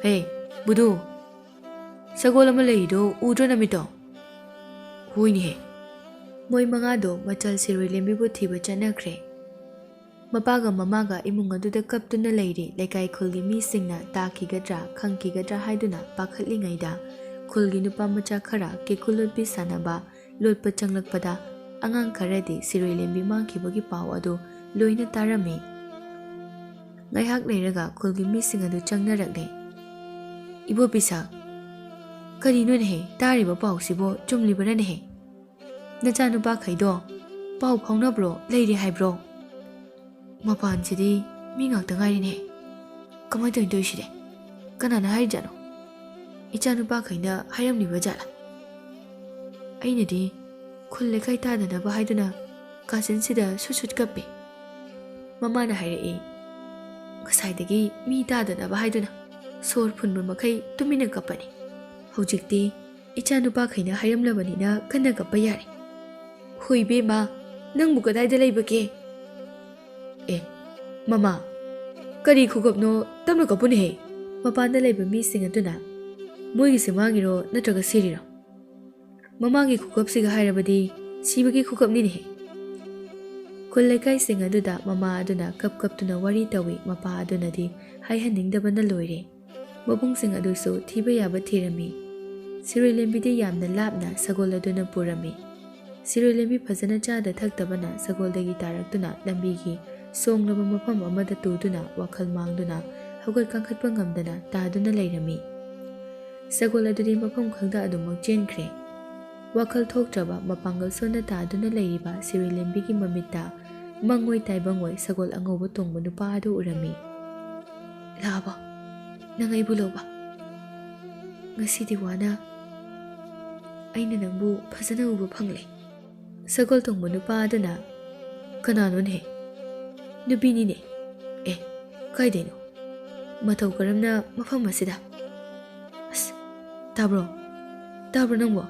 ꯍꯦ, ꯕꯨꯙꯨ, ꯁꯒꯣꯜ ꯑꯃ ꯂꯩꯔꯤꯗꯣ ꯎꯗ꯭ꯔꯣ ꯅꯃꯤꯠꯇꯣ?" ꯍꯣꯏꯅꯦꯍꯦ꯫ ꯃꯣꯏ ꯃꯉꯥꯗꯣ ꯃꯆꯜ ꯁꯤꯔꯣꯏ ꯂꯦꯝꯕꯤꯕꯨ ꯊꯤꯕ ꯆꯠꯅꯈ꯭ꯔꯦ꯫ ꯃꯄꯥꯒ ꯃꯃꯥꯒ ꯏꯃꯨꯡ ꯑꯗꯨꯗ ꯀꯞꯇꯨꯅ ꯂꯩꯔꯤ꯫ ꯂꯩꯀꯥꯏ ꯈꯨꯜꯒꯤ ꯃꯤꯁꯤꯡꯅ ꯇꯥꯈꯤꯒꯗ꯭ꯔꯥ, ꯈꯪꯈꯤꯒꯗ꯭ꯔꯥ ꯍꯥꯏꯗꯨꯅ ꯄꯥꯈꯠꯂꯤꯉꯩꯗ, ꯈꯨꯜꯒꯤ ꯅꯨꯄꯥ ꯃꯆꯥ ꯈꯔ ꯀꯦꯀꯨ ꯂꯣꯠꯄꯤ ꯁꯥꯟꯅꯕ ꯂꯣꯠꯄ ꯆꯪꯂꯛꯄꯗ, ꯑꯉꯥꯡ ꯈꯔꯗꯤ ꯁꯤꯔꯣꯏ ꯂꯦꯝꯕꯤ ꯃꯥꯡꯈꯤꯕꯒꯤ ꯄꯥꯎ ꯑꯗꯨ ꯂꯣꯏꯅ ꯇꯥꯔꯝꯃꯤ꯫ ꯉꯥꯏꯍꯥꯛ ꯂꯩꯔꯒ ꯈꯨꯜꯒꯤ ꯃꯤꯁꯤꯡ ꯑꯗꯨ ꯆꯪꯅꯔꯛꯂꯦ꯫ "ꯏꯕꯣ ꯄꯤꯁꯛ, ꯀꯔꯤꯅꯣꯅꯦꯍꯦ ꯇꯥꯔꯤꯕ ꯄꯥꯎꯁꯤꯕꯣ? ꯆꯨꯝꯂꯤꯕꯔꯅꯦꯍꯦ? ꯅꯆꯥꯅꯨꯄꯥꯈꯩꯗꯣ ꯄꯥꯎ ꯐꯥꯎꯅꯕ꯭ꯔꯣ? ꯂꯩꯔꯤ ꯍꯥꯏꯕ꯭ꯔꯣ?" "ꯃꯄꯥꯟꯁꯤꯗꯤ ꯃꯤ ꯉꯥꯛꯇ ꯉꯥꯏꯔꯤꯅꯦ꯫ ꯀꯃꯥꯏꯅ ꯇꯧꯔꯤꯅꯣ ꯇꯧꯔꯤꯁꯤꯗꯤ? ꯀꯅꯥꯅ ꯍꯥꯏꯔꯤꯖꯥꯠꯅꯣ? ꯏꯆꯥꯅꯨꯄꯥꯈꯩꯅ ꯍꯥꯏꯔꯝꯂꯤꯕ ꯖꯥꯠꯂꯥ? ꯑꯩꯅꯗꯤ ꯈꯨꯜ ꯂꯩꯀꯥꯏ ꯇꯥꯗꯅꯕ ꯍꯥꯏꯗꯨꯅ ꯀꯥꯆꯤꯟꯁꯤꯗ ꯁꯨꯠ ꯁꯨꯠ ꯀꯞꯄꯦ꯫" ꯃꯃꯥꯅ ꯍꯥꯏꯔꯛꯏ, "ꯉꯁꯥꯏꯗꯒꯤ ꯃꯤ ꯇꯥꯗꯅꯕ ꯍꯥꯏꯗꯨꯅ ꯁꯣꯔ ꯐꯨꯟꯕ ꯃꯈꯩ ꯇꯨꯃꯤꯟꯅ ꯀꯞꯄꯅꯤ꯫ ꯍꯧꯖꯤꯛꯇꯤ ꯏꯆꯥꯅꯨꯄꯥꯈꯩꯅ ꯍꯥꯏꯔꯝꯂꯕꯅꯤꯅ ꯀꯟꯅ ꯀꯞꯄ ꯌꯥꯔꯦ꯫ ꯍꯣꯏ ꯏꯕꯦꯝꯃ, ꯅꯪꯕꯨ ꯀꯗꯥꯏꯗ ꯂꯩꯕꯒꯦ? ꯑꯦ, ꯃꯃꯥ, ꯀꯔꯤ ꯈꯨꯀꯞꯅꯣ? ꯇꯞꯅ ꯀꯞꯄꯨꯅꯦꯍꯦ꯫" ꯃꯄꯥꯟꯗ ꯂꯩꯕ ꯃꯤꯁꯤꯡ ꯑꯗꯨꯅ, "ꯃꯣꯏꯒꯤꯁꯦ ꯃꯥꯡꯉꯤꯔꯣ ꯅꯠꯇ꯭ꯔꯒ ꯁꯤꯔꯤꯔꯣ? ꯃꯃꯥꯡꯒꯤ ꯈꯨꯀꯞꯁꯤꯒ ꯍꯥꯏꯔꯕꯗꯤ ꯁꯤꯕꯒꯤ ꯈꯨꯀꯞꯅꯤꯅꯦꯍꯦ꯫" ꯈꯨꯜ ꯂꯩꯀꯥꯏꯁꯤꯡ ꯑꯗꯨꯗ ꯃꯃꯥ ꯑꯗꯨꯅ ꯀꯞ ꯀꯞꯇꯨꯅ ꯋꯥꯔꯤ ꯇꯧꯏ꯫ ꯃꯄꯥ ꯑꯗꯨꯅꯗꯤ ꯍꯥꯏꯍꯟꯅꯤꯡꯗꯕꯅ ꯂꯣꯏꯔꯦ꯫ ꯃꯕꯨꯡꯁꯤꯡ ꯑꯗꯨꯁꯨ ꯊꯤꯕ ꯌꯥꯕ ꯊꯤꯔꯝꯃꯤ꯫ ꯁꯤꯔꯣꯏ ꯂꯦꯝꯕꯤꯗꯤ ꯌꯥꯝꯅ ꯂꯥꯞꯅ ꯁꯒꯣꯜ ꯑꯗꯨꯅ ꯄꯨꯔꯝꯃꯤ꯫ ꯁꯤꯔꯣꯏ ꯂꯦꯝꯕꯤ ꯐꯖꯅ ꯆꯥꯗ ꯊꯛꯇꯕꯅ ꯁꯒꯣꯜꯗꯒꯤ ꯇꯥꯔꯛꯇꯨꯅ ꯂꯝꯕꯤꯒꯤ ꯁꯣꯡꯂꯕ ꯃꯐꯝ ꯑꯃꯗ ꯇꯨꯗꯨꯅ ꯋꯥꯈꯜ ꯃꯥꯡꯗꯨꯅ ꯍꯧꯒꯠ ꯀꯥꯡꯈꯠꯄ ꯉꯝꯗꯅ ꯇꯥꯗꯨꯅ ꯂꯩꯔꯝꯃꯤ꯫ ꯁꯒꯣꯜ ꯑꯗꯨꯗꯤ ꯃꯐꯝ ꯈꯪꯗ ꯑꯗꯨꯃꯛ ꯆꯦꯟꯈ꯭ꯔꯦ꯫ ꯋꯥꯈꯜ ꯊꯣꯛꯇ꯭ꯔꯕ ꯃꯄꯥꯡꯒꯜ ꯁꯣꯟꯅ ꯇꯥꯗꯨꯅ ꯂꯩꯔꯤꯕ ꯁꯤꯔꯣꯏ ꯂꯦꯝꯕꯤꯒꯤ ꯃꯃꯤꯠꯇ ꯃꯪꯑꯣꯏ ꯇꯥꯏꯕꯪꯑꯣꯏ ꯁꯒꯣꯜ ꯑꯉꯧꯕ ꯇꯣꯡꯕ ꯅꯨꯄꯥ ꯑꯗꯨ ꯎꯔꯝꯃꯤ꯫ "ꯂꯥꯛꯑꯕꯣ? ꯅꯪ ꯑꯩꯕꯨ ꯂꯧꯕ? ꯉꯁꯤꯗꯤ ꯋꯥꯅ ꯑꯩꯅ ꯅꯪꯕꯨ ꯐꯖꯅ ꯎꯕ ꯐꯪꯂꯦ꯫" ꯁꯒꯣꯜ ꯇꯣꯡꯕ ꯅꯨꯄꯥ ꯑꯗꯨꯅ, "ꯀꯅꯥꯅꯣꯅꯦ? ꯅꯨꯄꯤꯅꯤꯅꯦ꯫ ꯑꯦ, ꯀꯥꯏꯗꯩꯅꯣ? ꯃꯇꯧ ꯀꯔꯝꯅ ꯃꯐꯝ ꯑꯁꯤꯗ? ꯑꯁ, ꯇꯥꯕ꯭ꯔꯣ? ꯇꯥꯕ꯭ꯔꯣ ꯅꯪꯕꯣ?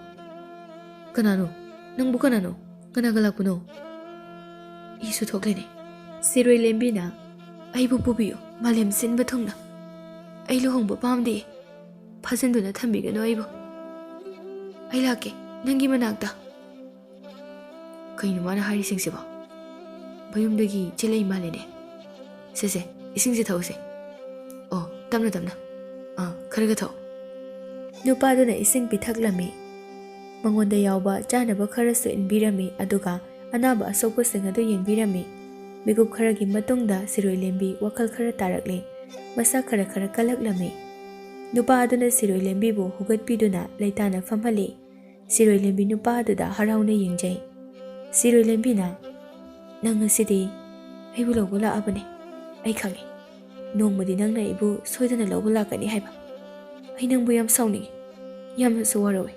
ꯀꯅꯥꯅꯣ? ꯅꯪꯕꯨ ꯀꯅꯥꯅꯣ? ꯀꯅꯥꯒ ꯂꯥꯛꯄꯅꯣ? ꯏꯁꯨ ꯊꯣꯛꯂꯦꯅꯦ꯫" ꯁꯤꯔꯣꯏ ꯂꯦꯝꯕꯤꯅ, "ꯑꯩꯕꯨ ꯄꯨꯕꯤꯌꯨ, ꯃꯥꯂꯦꯝ ꯁꯤꯟꯕ ꯊꯨꯡꯅ꯫ ꯑꯩ ꯂꯨꯍꯣꯡꯕ ꯄꯥꯝꯗꯦ꯫ ꯐꯥꯖꯤꯟꯗꯨꯅ ꯊꯝꯕꯤꯒꯅꯨ ꯑꯩꯕꯨ꯫ ꯑꯩ ꯂꯥꯛꯀꯦ ꯅꯪꯒꯤ ꯃꯅꯥꯛꯇ꯫" ꯀꯩꯅꯣ ꯃꯥꯅ ꯍꯥꯏꯔꯤꯁꯤꯡꯁꯤꯕꯣ? ꯃꯌꯨꯝꯗꯒꯤ ꯆꯦꯜꯂꯛꯏ ꯃꯥꯜꯂꯦꯅꯦ꯫ "ꯁꯦ, ꯁꯦ, ꯏꯁꯤꯡꯁꯦ ꯊꯛꯎꯁꯦ꯫ ꯑꯣ, ꯇꯞꯅ, ꯇꯞꯅ꯫ ꯑꯥ, ꯈꯔꯒ ꯊꯛꯑꯣ꯫" ꯅꯨꯄꯥꯗꯨꯅ ꯏꯁꯤꯡ ꯄꯤꯊꯛꯂꯝꯃꯤ꯫ ꯃꯉꯣꯟꯗ ꯌꯥꯎꯕ ꯆꯥꯅꯕ ꯈꯔꯁꯨ ꯏꯟꯕꯤꯔꯝꯃꯤ, ꯑꯗꯨꯒ ꯑꯅꯥꯕ ꯑꯁꯣꯛꯄꯁꯤꯡ ꯑꯗꯨ ꯌꯦꯡꯕꯤꯔꯝꯃꯤ꯫ ꯃꯤꯀꯨꯞ ꯈꯔꯒꯤ ꯃꯇꯨꯡꯗ ꯁꯤꯔꯣꯏ ꯂꯦꯝꯕꯤ ꯋꯥꯈꯜ ꯈꯔ ꯇꯥꯔꯛꯂꯦ꯫ ꯃꯁꯥ ꯈꯔ ꯈꯔ ꯀꯜꯂꯛꯂꯝꯃꯤ꯫ ꯅꯨꯄꯥ ꯑꯗꯨꯅ ꯁꯤꯔꯣꯏ ꯂꯦꯝꯕꯤꯕꯨ ꯍꯧꯒꯠꯄꯤꯗꯨꯅ ꯂꯩꯇꯥꯅ ꯐꯝꯍꯜꯂꯤ꯫ ꯁꯤꯔꯣꯏ ꯂꯦꯝꯕꯤ ꯅꯨꯄꯥ ꯑꯗꯨꯗ ꯍꯔꯥꯎꯅ ꯌꯦꯡꯖꯩ꯫ ꯁꯤꯔꯣꯏ ꯂꯦꯝꯕꯤꯅ, "ꯅꯪ ꯉꯁꯤꯗꯤ ꯑꯩꯕꯨ ꯂꯧꯕ ꯂꯥꯛꯑꯕꯅꯦ꯫ ꯑꯩ ꯈꯪꯉꯤ, ꯅꯣꯡꯃꯗꯤ ꯅꯪꯅ ꯑꯩꯕꯨ ꯁꯣꯏꯗꯅ ꯂꯧꯕ ꯂꯥꯛꯀꯅꯤ ꯍꯥꯏꯕ꯫ ꯑꯩ ꯅꯪꯕꯨ ꯌꯥꯝ ꯁꯥꯎꯅꯤꯡꯉꯤ, ꯌꯥꯝꯅꯁꯨ ꯋꯥꯔꯧꯏ꯫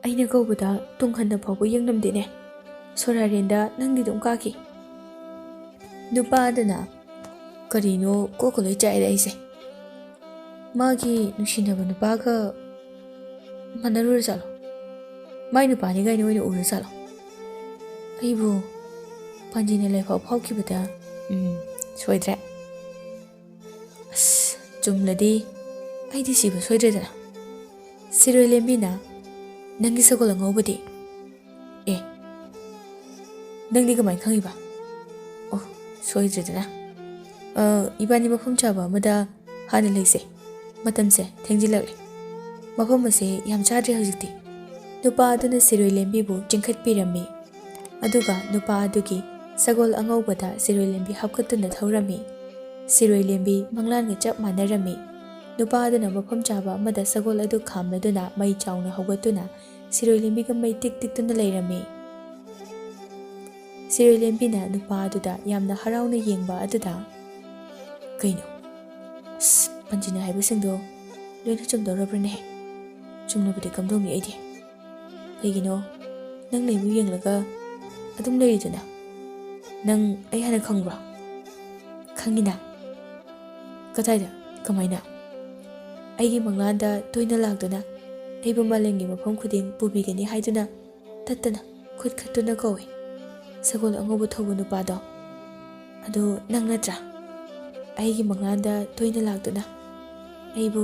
ꯑꯩꯅ ꯀꯧꯕꯗ ꯇꯨꯡ ꯍꯟꯅ ꯐꯥꯎꯕ ꯌꯦꯡꯂꯝꯗꯦꯅꯦ꯫ ꯁꯣꯔꯥꯔꯦꯟꯗ ꯅꯪꯗꯤ ꯑꯗꯨꯝ ꯀꯥꯈꯤ꯫" ꯅꯨꯄꯥ ꯑꯗꯨꯅ, "ꯀꯔꯤꯅꯣ ꯀꯣꯛꯀ ꯂꯣꯏ ꯆꯥꯛꯑꯦꯗ ꯑꯩꯁꯦ꯫ ꯃꯥꯒꯤ ꯅꯨꯡꯁꯤꯅꯕ ꯅꯨꯄꯥꯒ ꯃꯥꯟꯅꯔꯨꯔꯖꯥꯠꯂꯣ? ꯃꯥꯏ ꯅꯨꯄꯥꯅꯤ ꯀꯥꯏꯅ ꯑꯣꯏꯅ ꯎꯔꯖꯥꯠꯂꯣ? ꯑꯩꯕꯨ ꯄꯥꯟꯖꯤꯅ ꯂꯥꯏꯐꯥꯎ ꯐꯥꯎꯈꯤꯕꯗ, ꯎꯝ, ꯁꯣꯏꯗ꯭ꯔꯦ꯫ ꯑꯁ, ꯆꯨꯝꯂꯗꯤ ꯑꯩꯗꯤ ꯁꯤꯕ ꯁꯣꯏꯗ꯭ꯔꯦꯗꯅ꯫" ꯁꯤꯔꯣꯏ ꯂꯦꯝꯕꯤꯅ, "ꯅꯪꯒꯤ ꯁꯒꯣꯜ ꯑꯉꯧꯕꯗꯤ?" "ꯑꯦ, ꯅꯪꯗꯤ ꯀꯃꯥꯏꯅ ꯈꯪꯉꯤꯕ?" "ꯑꯣ, ꯁꯣꯏꯗ꯭ꯔꯦꯗꯅ꯫ ꯑ, ꯏꯕꯥꯅꯤ ꯃꯐꯝ ꯆꯥꯕ ꯑꯃꯗ ꯍꯥꯟꯅ ꯂꯩꯁꯦ꯫ ꯃꯇꯝꯁꯦ ꯊꯦꯡꯖꯤꯜꯂꯛꯂꯦ꯫ ꯃꯐꯝ ꯑꯁꯦ ꯌꯥꯝ ꯆꯥꯗ꯭ꯔꯦ ꯍꯧꯖꯤꯛꯇꯤ꯫ ꯅꯨꯄꯥ ꯑꯗꯨꯅ ꯁꯤꯔꯣꯏ ꯂꯦꯝꯕꯤꯕꯨ ꯆꯤꯡꯈꯠꯄꯤꯔꯝꯃꯤ꯫ ꯑꯗꯨꯒ ꯅꯨꯄꯥ ꯑꯗꯨꯒꯤ ꯁꯒꯣꯜ ꯑꯉꯧꯕꯗ ꯁꯤꯔꯣꯏ ꯂꯦꯝꯕꯤ ꯍꯥꯞꯀꯠꯇꯨꯅ ꯊꯧꯔꯝꯃꯤ꯫ ꯁꯤꯔꯣꯏ ꯂꯦꯝꯕꯤ ꯃꯪꯂꯥꯟꯒ ꯆꯞ ꯃꯥꯟꯅꯔꯝꯃꯤ꯫ ꯅꯨꯄꯥ ꯑꯗꯨꯅ ꯃꯐꯝ ꯆꯥꯕ ꯑꯃꯗ ꯁꯒꯣꯜ ꯑꯗꯨ ꯈꯥꯝꯂꯗꯨꯅ ꯃꯩ ꯆꯥꯎꯅ ꯍꯧꯒꯠꯇꯨꯅ ꯁꯤꯔꯣꯏ ꯂꯦꯝꯕꯤꯒ ꯃꯩ ꯇꯤꯛ ꯇꯤꯛꯇꯨꯅ ꯂꯩꯔꯝꯃꯤ꯫ ꯁꯤꯔꯣꯏ ꯂꯦꯝꯕꯤꯅ ꯅꯨꯄꯥ ꯑꯗꯨꯗ ꯌꯥꯝꯅ ꯍꯔꯥꯎꯅ ꯌꯦꯡꯕ ꯑꯗꯨꯗ, "ꯀꯩꯅꯣ? ꯑꯁ, ꯄꯟꯖꯤꯅ ꯍꯥꯏꯕꯁꯤꯡꯗꯣ ꯂꯣꯏꯅ ꯆꯨꯝꯗꯧꯔꯕ꯭ꯔꯅꯦ? ꯆꯨꯝꯂꯕꯗꯤ ꯀꯝꯗꯧꯅꯤ ꯑꯩꯗꯤ? ꯀꯩꯒꯤꯅꯣ? ꯅꯪ ꯂꯩꯕꯨ ꯌꯦꯡꯂꯒ ꯑꯗꯨꯝ ꯂꯩꯔꯤꯗꯨꯅ? ꯅꯪ ꯑꯩ ꯍꯥꯟꯅ ꯈꯪꯕ꯭ꯔꯣ?" "ꯈꯪꯉꯤꯅ꯫ ꯀꯗꯥꯏꯗ? ꯀꯃꯥꯏꯅ?" "ꯑꯩꯒꯤ ꯃꯪꯂꯥꯟꯗ ꯇꯣꯏꯅ ꯂꯥꯛꯇꯨꯅ ꯑꯩꯕꯨ ꯃꯥꯂꯦꯝꯒꯤ ꯃꯐꯝ ꯈꯨꯗꯤꯡ ꯄꯨꯕꯤꯒꯅꯤ ꯍꯥꯏꯗꯨꯅ ꯇꯠꯇꯅ ꯈꯨꯠ ꯈꯠꯇꯨꯅ ꯀꯧꯏ꯫ ꯁꯒꯣꯜ ꯑꯉꯧꯕ ꯊꯧꯕ ꯅꯨꯄꯥꯗꯣ, ꯑꯗꯨ ꯅꯪ ꯅꯠꯇ꯭ꯔꯥ? ꯑꯩꯒꯤ ꯃꯪꯂꯥꯟꯗ ꯇꯣꯏꯅ ꯂꯥꯛꯇꯨꯅ ꯑꯩꯕꯨ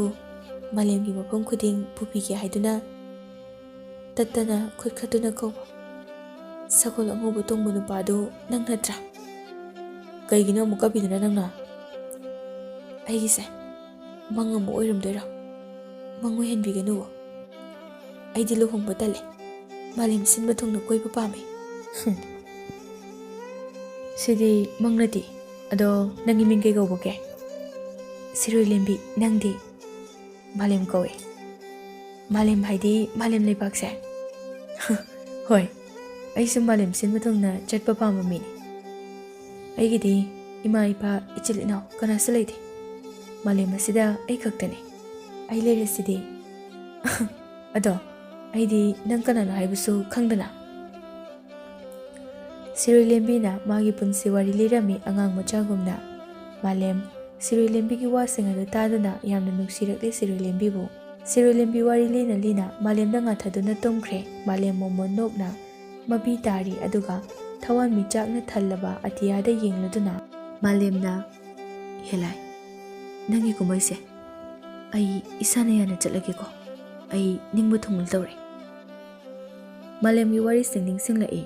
ꯃꯥꯂꯦꯝꯒꯤ ꯃꯐꯝ ꯈꯨꯗꯤꯡ ꯄꯨꯕꯤꯒꯦ ꯍꯥꯏꯗꯨꯅ ꯇꯠꯇꯅ ꯈꯨꯠ ꯈꯠꯇꯨꯅ ꯀꯧꯕ ꯁꯒꯣꯜ ꯑꯉꯧꯕ ꯇꯣꯡꯕ ꯅꯨꯄꯥꯗꯨ ꯅꯪ ꯅꯠꯇ꯭ꯔꯥ?" "ꯀꯩꯒꯤꯅꯣ ꯑꯃꯨꯛ ꯀꯞꯄꯤꯗꯨꯅ ꯅꯪꯅ?" "ꯑꯩꯒꯤꯁꯦ ꯃꯪ ꯑꯃ ꯑꯣꯏꯔꯝꯗꯣꯏꯔꯣ? ꯃꯪ ꯑꯣꯏꯍꯟꯕꯤꯒꯅꯨ꯫ ꯑꯩꯗꯤ ꯂꯨꯍꯣꯡꯕ ꯇꯜꯂꯦ꯫ ꯃꯥꯂꯦꯝ ꯁꯤꯟꯕ ꯊꯨꯡꯅ ꯀꯣꯏꯕ ꯄꯥꯝꯃꯦ꯫" "ꯍꯨꯝ꯫ ꯁꯤꯗꯤ ꯃꯪ ꯅꯠꯇꯦ꯫ ꯑꯗꯣ ꯅꯪꯒꯤ ꯃꯤꯡ ꯀꯩ ꯀꯧꯕꯒꯦ?" "ꯁꯤꯔꯣꯏ ꯂꯦꯝꯕꯤ꯫ ꯅꯪꯗꯤ?" "ꯃꯥꯂꯦꯝ ꯀꯧꯏ꯫" "ꯃꯥꯂꯦꯝ ꯍꯥꯏꯗꯤ ꯃꯥꯂꯦꯝ ꯂꯩꯕꯥꯛꯁꯦ?" "ꯍꯣꯏ, ꯑꯩꯁꯨ ꯃꯥꯂꯦꯝ ꯁꯤꯟꯕ ꯊꯨꯡꯅ ꯆꯠꯄ ꯄꯥꯝꯕ ꯃꯤꯅꯤ꯫ ꯑꯩꯒꯤꯗꯤ ꯏꯃꯥ ꯏꯄꯥ ꯏꯆꯤꯜ ꯏꯅꯥꯎ ꯀꯅꯥꯁꯨ ꯂꯩꯇꯦ꯫ ꯃꯥꯂꯦꯝ ꯑꯁꯤꯗ ꯑꯩ ꯈꯛꯇꯅꯤ꯫ ꯑꯩ ꯂꯩꯔꯤꯁꯤꯗꯤ꯫" "ꯑꯗꯣ ꯑꯩꯗꯤ ꯅꯪ ꯀꯅꯥꯅꯣ ꯍꯥꯏꯕꯁꯨ ꯈꯪꯗꯅ?" ꯁꯤꯔꯣꯏ ꯂꯦꯝꯕꯤꯅ ꯃꯥꯒꯤ ꯄꯨꯟꯁꯤ ꯋꯥꯔꯤ ꯂꯤꯔꯝꯃꯤ ꯑꯉꯥꯡ ꯃꯆꯥꯒꯨꯝꯅ꯫ ꯃꯥꯂꯦꯝ ꯁꯤꯔꯣꯏ ꯂꯦꯝꯕꯤꯒꯤ ꯋꯥꯁꯤꯡ ꯑꯗꯨ ꯇꯥꯗꯨꯅ ꯌꯥꯝꯅ ꯅꯨꯡꯁꯤꯔꯛꯂꯦ ꯁꯤꯔꯣꯏ ꯂꯦꯝꯕꯤꯕꯨ꯫ ꯁꯤꯔꯣꯏ ꯂꯦꯝꯕꯤ ꯋꯥꯔꯤ ꯂꯤꯅ ꯂꯤꯅ ꯃꯥꯂꯦꯝꯗ ꯉꯥꯊꯗꯨꯅ ꯇꯨꯝꯈ꯭ꯔꯦ꯫ ꯃꯥꯂꯦꯝ ꯃꯣꯃꯣꯟ ꯅꯣꯛꯅ ꯃꯄꯤ ꯇꯥꯔꯤ, ꯑꯗꯨꯒ ꯊꯋꯥꯟꯃꯤꯆꯥꯛꯅ ꯊꯜꯂꯕ ꯑꯇꯤꯌꯥꯗ ꯌꯦꯡꯂꯗꯨꯅ ꯃꯥꯂꯦꯝꯅ, "ꯍꯦꯂꯥꯏ, ꯅꯪꯒꯤ ꯀꯨꯝꯍꯩꯁꯦ ꯑꯩ ꯏꯁꯥꯅ ꯌꯥꯅ ꯆꯠꯂꯒꯦꯀꯣ꯫ ꯑꯩ ꯅꯤꯡꯕ ꯊꯨꯡꯂꯗꯧꯔꯦ꯫" ꯃꯥꯂꯦꯝꯒꯤ ꯋꯥꯔꯤꯁꯤꯡ ꯅꯤꯡꯁꯤꯡꯂꯛꯏ꯫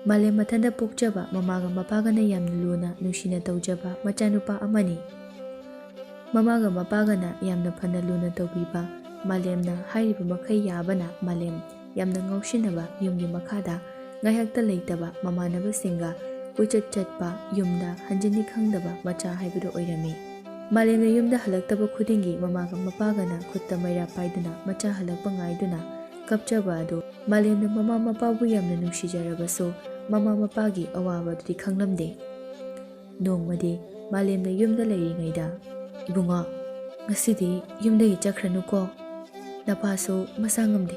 ꯃꯥꯂꯦꯝ ꯃꯊꯟꯇ ꯄꯣꯛꯆꯕ ꯃꯃꯥꯒ ꯃꯄꯥꯒꯅ ꯌꯥꯝꯅ ꯂꯨꯅ ꯅꯨꯡꯁꯤꯅ ꯇꯧꯖꯕ ꯃꯆꯥꯅꯨꯄꯥ ꯑꯃꯅꯤ꯫ ꯃꯃꯥꯒ ꯃꯄꯥꯒꯅ ꯌꯥꯝꯅ ꯐꯅ ꯂꯨꯅ ꯇꯧꯕꯤꯕ ꯃꯥꯂꯦꯝꯅ ꯍꯥꯏꯔꯤꯕ ꯃꯈꯩ ꯌꯥꯕꯅ ꯃꯥꯂꯦꯝ ꯌꯥꯝꯅ ꯉꯥꯎꯁꯤꯟꯅꯕ ꯌꯨꯝꯒꯤ ꯃꯈꯥꯗ ꯉꯥꯏꯍꯥꯛꯇ ꯂꯩꯇꯕ ꯃꯃꯥꯟꯅꯕꯁꯤꯡꯒ ꯀꯣꯏꯆꯠ ꯆꯠꯄ, ꯌꯨꯝꯗ ꯍꯟꯖꯤꯟꯅꯤ ꯈꯪꯗꯕ ꯃꯆꯥ ꯍꯥꯏꯕꯗꯨ ꯑꯣꯏꯔꯝꯃꯤ꯫ ꯃꯥꯂꯦꯝꯅ ꯌꯨꯝꯗ ꯍꯜꯂꯛꯇꯕ ꯈꯨꯗꯤꯡꯒꯤ ꯃꯃꯥꯒ ꯃꯄꯥꯒꯅ ꯈꯨꯠꯇ ꯃꯩꯔꯥ ꯄꯥꯏꯗꯨꯅ ꯃꯆꯥ ꯍꯜꯂꯛꯄ ꯉꯥꯏꯗꯨꯅ ꯀꯞꯆꯕ ꯑꯗꯨ ꯃꯥꯂꯦꯝꯅ ꯃꯃꯥ ꯃꯄꯥꯕꯨ ꯌꯥꯝꯅ ꯅꯨꯡꯁꯤꯖꯔꯕꯁꯨ ꯃꯃꯥ ꯃꯄꯥꯒꯤ ꯑꯋꯥꯕꯗꯨꯗꯤ ꯈꯪꯂꯝꯗꯦ꯫ ꯅꯣꯡꯃꯗꯤ ꯃꯥꯂꯦꯝꯅ ꯌꯨꯝꯗ ꯂꯩꯔꯤꯉꯩꯗ, "ꯏꯕꯨꯡꯉꯣ, ꯉꯁꯤꯗꯤ ꯌꯨꯝꯗꯒꯤ ꯆꯠꯈ꯭ꯔꯅꯨꯀꯣ꯫ ꯅꯄꯥꯁꯨ ꯃꯁꯥ ꯉꯝꯗꯦ꯫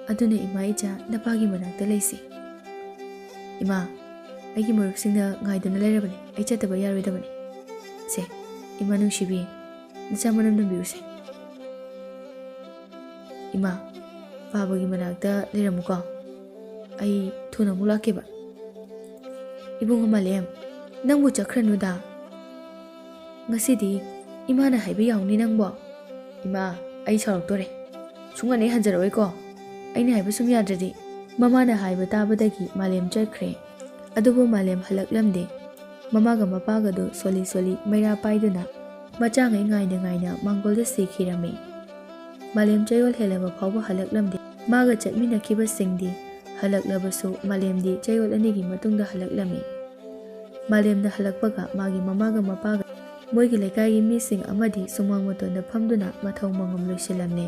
ꯑꯗꯨꯅ ꯏꯃꯥ ꯏꯆꯥ ꯅꯄꯥꯒꯤ ꯃꯅꯥꯛꯇ ꯂꯩꯁꯤ꯫ ꯏꯃꯥ, ꯑꯩꯒꯤ ꯃꯔꯨꯞꯁꯤꯡꯅ ꯉꯥꯏꯗꯨꯅ ꯂꯩꯔꯕꯅꯤ꯫ ꯑꯩ ꯆꯠꯇꯕ ꯌꯥꯔꯣꯏꯗꯕꯅꯤ꯫ ꯁꯦ, ꯏꯃꯥ ꯅꯨꯡꯁꯤꯕꯤ, ꯅꯆꯥ ꯃꯅꯝ ꯅꯝꯕꯤꯌꯨꯁꯦ꯫ ꯏꯃꯥ, ꯄꯥꯕꯒꯤ ꯃꯅꯥꯛꯇ ꯂꯩꯔꯝꯃꯨꯀꯣ꯫ ꯑꯩ ꯊꯨꯅ ꯑꯃꯨꯛ ꯂꯥꯛꯀꯦꯕ꯫" "ꯏꯕꯨꯡꯉꯣ ꯃꯥꯂꯦꯝ, ꯅꯪꯕꯨ ꯆꯠꯈ꯭ꯔꯅꯨꯗ꯫ ꯉꯁꯤꯗꯤ ꯏꯃꯥꯅ ꯍꯥꯏꯕ ꯌꯥꯎꯅꯤ ꯅꯪꯕꯣ꯫" "ꯏꯃꯥ, ꯑꯩ ꯁꯥꯎꯔꯛꯇꯣꯔꯦ꯫ ꯁꯨꯡꯍꯟ ꯍꯦꯛ ꯍꯟꯖꯔꯛꯑꯣꯏꯀꯣ꯫ ꯑꯩꯅ ꯍꯥꯏꯕ ꯁꯨꯝ ꯌꯥꯗ꯭ꯔꯗꯤ꯫" ꯃꯃꯥꯅ ꯍꯥꯏꯕ ꯇꯥꯕꯗꯒꯤ ꯃꯥꯂꯦꯝ ꯆꯠꯈ꯭ꯔꯦ꯫ ꯑꯗꯨꯕꯨ ꯃꯥꯂꯦꯝ ꯍꯜꯂꯛꯂꯝꯗꯦ꯫ ꯃꯃꯥꯒ ꯃꯄꯥꯒꯗꯨ ꯁꯣꯜꯂꯤ ꯁꯣꯜꯂꯤ ꯃꯩꯔꯥ ꯄꯥꯏꯗꯨꯅ ꯃꯆꯥꯉꯩ ꯉꯥꯏꯅ ꯉꯥꯏꯅ ꯃꯥꯡꯒꯣꯜꯗ ꯁꯤꯈꯤꯔꯝꯃꯤ꯫ ꯃꯥꯂꯦꯝ ꯆꯌꯣꯜ ꯍꯦꯜꯂꯕ ꯐꯥꯎꯕ ꯍꯜꯂꯛꯂꯝꯗꯦ꯫ ꯃꯥꯒ ꯆꯠꯃꯤꯟꯅꯈꯤꯕꯁꯤꯡꯗꯤ ꯍꯜꯂꯛꯂꯕꯁꯨ ꯃꯥꯂꯦꯝꯗꯤ ꯆꯌꯣꯜ ꯑꯅꯤꯒꯤ ꯃꯇꯨꯡꯗ ꯍꯜꯂꯛꯂꯝꯃꯤ꯫ ꯃꯥꯂꯦꯝꯅ ꯍꯜꯂꯛꯄꯒ ꯃꯥꯒꯤ ꯃꯃꯥꯒ ꯃꯄꯥꯒ ꯃꯣꯏꯒꯤ ꯂꯩꯀꯥꯏꯒꯤ ꯃꯤꯁꯤꯡ ꯑꯃꯗꯤ ꯁꯨꯃꯥꯡ ꯃꯇꯣꯟꯗ ꯐꯝꯗꯨꯅ ꯃꯊꯧ ꯃꯉꯝ ꯂꯣꯏꯁꯤꯜꯂꯝꯂꯦ꯫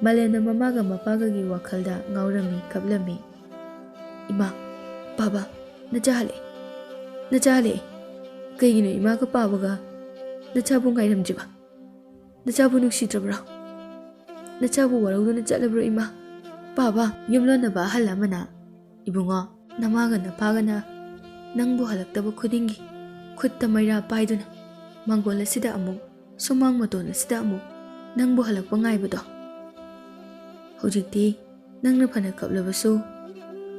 ꯃꯥꯂꯦꯝꯅ ꯃꯃꯥꯒ ꯃꯄꯥꯒꯒꯤ ꯋꯥꯈꯜꯗ ꯉꯥꯎꯔꯝꯃꯤ, ꯀꯞꯂꯝꯃꯤ꯫ "ꯏꯃꯥ, ꯄꯥꯕ, ꯅꯆꯥ ꯍꯜꯂꯛꯑꯦ꯫ ꯅꯆꯥ ꯍꯜꯂꯛꯑꯦ꯫ ꯀꯩꯒꯤꯅꯣ ꯏꯃꯥꯒ ꯄꯥꯕꯒ ꯅꯆꯥꯕꯨ ꯉꯥꯏꯔꯝꯗ꯭ꯔꯤꯕ? ꯅꯆꯥꯕꯨ ꯅꯨꯡꯁꯤꯗ꯭ꯔꯕ꯭ꯔꯣ? ꯅꯆꯥꯕꯨ ꯋꯥꯔꯧꯗꯨꯅ ꯆꯠꯂꯕ꯭ꯔꯣ ꯏꯃꯥ? ꯄꯥꯕ?" ꯌꯨꯝꯂꯣꯟꯅꯕ ꯑꯍꯜ ꯑꯃꯅ, "ꯏꯕꯨꯡꯉꯣ, ꯅꯃꯥꯒ ꯅꯄꯥꯒꯅ ꯅꯪꯕꯨ ꯍꯜꯂꯛꯇꯕ ꯈꯨꯗꯤꯡꯒꯤ ꯈꯨꯠꯇ ꯃꯩꯔꯥ ꯄꯥꯏꯗꯨꯅ ꯃꯥꯡꯒꯣꯜ ꯑꯁꯤꯗ ꯑꯃꯨꯛ, ꯁꯨꯃꯥꯡ ꯃꯇꯣꯟ ꯑꯁꯤꯗ ꯑꯃꯨꯛ ꯅꯪꯕꯨ ꯍꯜꯂꯛꯄ ꯉꯥꯏꯕꯗꯣ꯫ ꯍꯧꯖꯤꯛꯇꯤ ꯅꯪꯅ ꯐꯅ ꯀꯞꯂꯕꯁꯨ,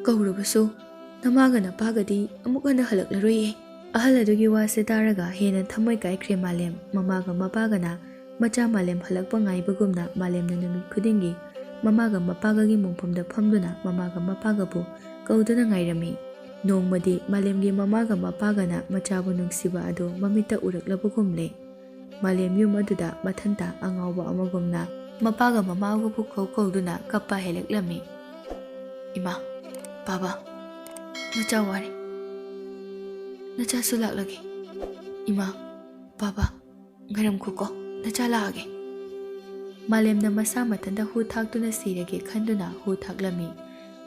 ꯀꯧꯔꯕꯁꯨ, ꯅꯃꯥꯒ ꯅꯄꯥꯒꯗꯤ ꯑꯃꯨꯛ ꯍꯟꯅ ꯍꯜꯂꯛꯂꯔꯣꯏꯌꯦ꯫" ꯑꯍꯜ ꯑꯗꯨꯒꯤ ꯋꯥꯁꯦ ꯇꯥꯔꯒ ꯍꯦꯟꯅ ꯊꯃꯣꯏ ꯀꯥꯏꯈ꯭ꯔꯦ ꯃꯥꯂꯦꯝ꯫ ꯃꯃꯥꯒ ꯃꯄꯥꯒꯅ ꯃꯆꯥ ꯃꯥꯂꯦꯝ ꯍꯜꯂꯛꯄ ꯉꯥꯏꯕꯒꯨꯝꯅ ꯃꯥꯂꯦꯝꯅ ꯅꯨꯃꯤꯠ ꯈꯨꯗꯤꯡꯒꯤ ꯃꯃꯥꯒ ꯃꯄꯥꯒꯒꯤ ꯃꯣꯡꯐꯝꯗ ꯐꯝꯗꯨꯅ ꯃꯃꯥꯒ ꯃꯄꯥꯒꯕꯨ ꯀꯧꯗꯨꯅ ꯉꯥꯏꯔꯝꯃꯤ꯫ ꯅꯣꯡꯃꯗꯤ ꯃꯥꯂꯦꯝꯒꯤ ꯃꯃꯥꯒ ꯃꯄꯥꯒꯅ ꯃꯆꯥꯕꯨ ꯅꯨꯡꯁꯤꯕ ꯑꯗꯨ ꯃꯃꯤꯠꯇ ꯎꯔꯛꯂꯕꯒꯨꯝꯂꯦ꯫ ꯃꯥꯂꯦꯝ ꯌꯨꯝ ꯑꯗꯨꯗ ꯃꯊꯟꯇ ꯑꯉꯥꯎꯕ ꯑꯃꯒꯨꯝꯅ ꯃꯄꯥꯒ ꯃꯃꯥꯒꯕꯨ ꯀꯧ ꯀꯧꯗꯨꯅ ꯀꯞꯄ ꯍꯦꯜꯂꯛꯂꯝꯃꯤ꯫ "ꯏꯃꯥ, ꯕꯥꯕꯥ, ꯅꯆꯥ ꯋꯥꯔꯦ꯫ ꯅꯆꯥꯁꯨ ꯂꯥꯛꯂꯒꯦ꯫ ꯏꯃꯥ, ꯕꯥꯕꯥ, ꯉꯥꯏꯔꯝꯈꯣꯀꯣ, ꯅꯆꯥ ꯂꯥꯛꯑꯒꯦ꯫" ꯃꯥꯂꯦꯝꯅ ꯃꯁꯥ ꯃꯊꯟꯇ ꯍꯨ ꯊꯥꯛꯇꯨꯅ ꯁꯤꯔꯒꯦ ꯈꯟꯗꯨꯅ ꯍꯨ ꯊꯥꯛꯂꯝꯃꯤ꯫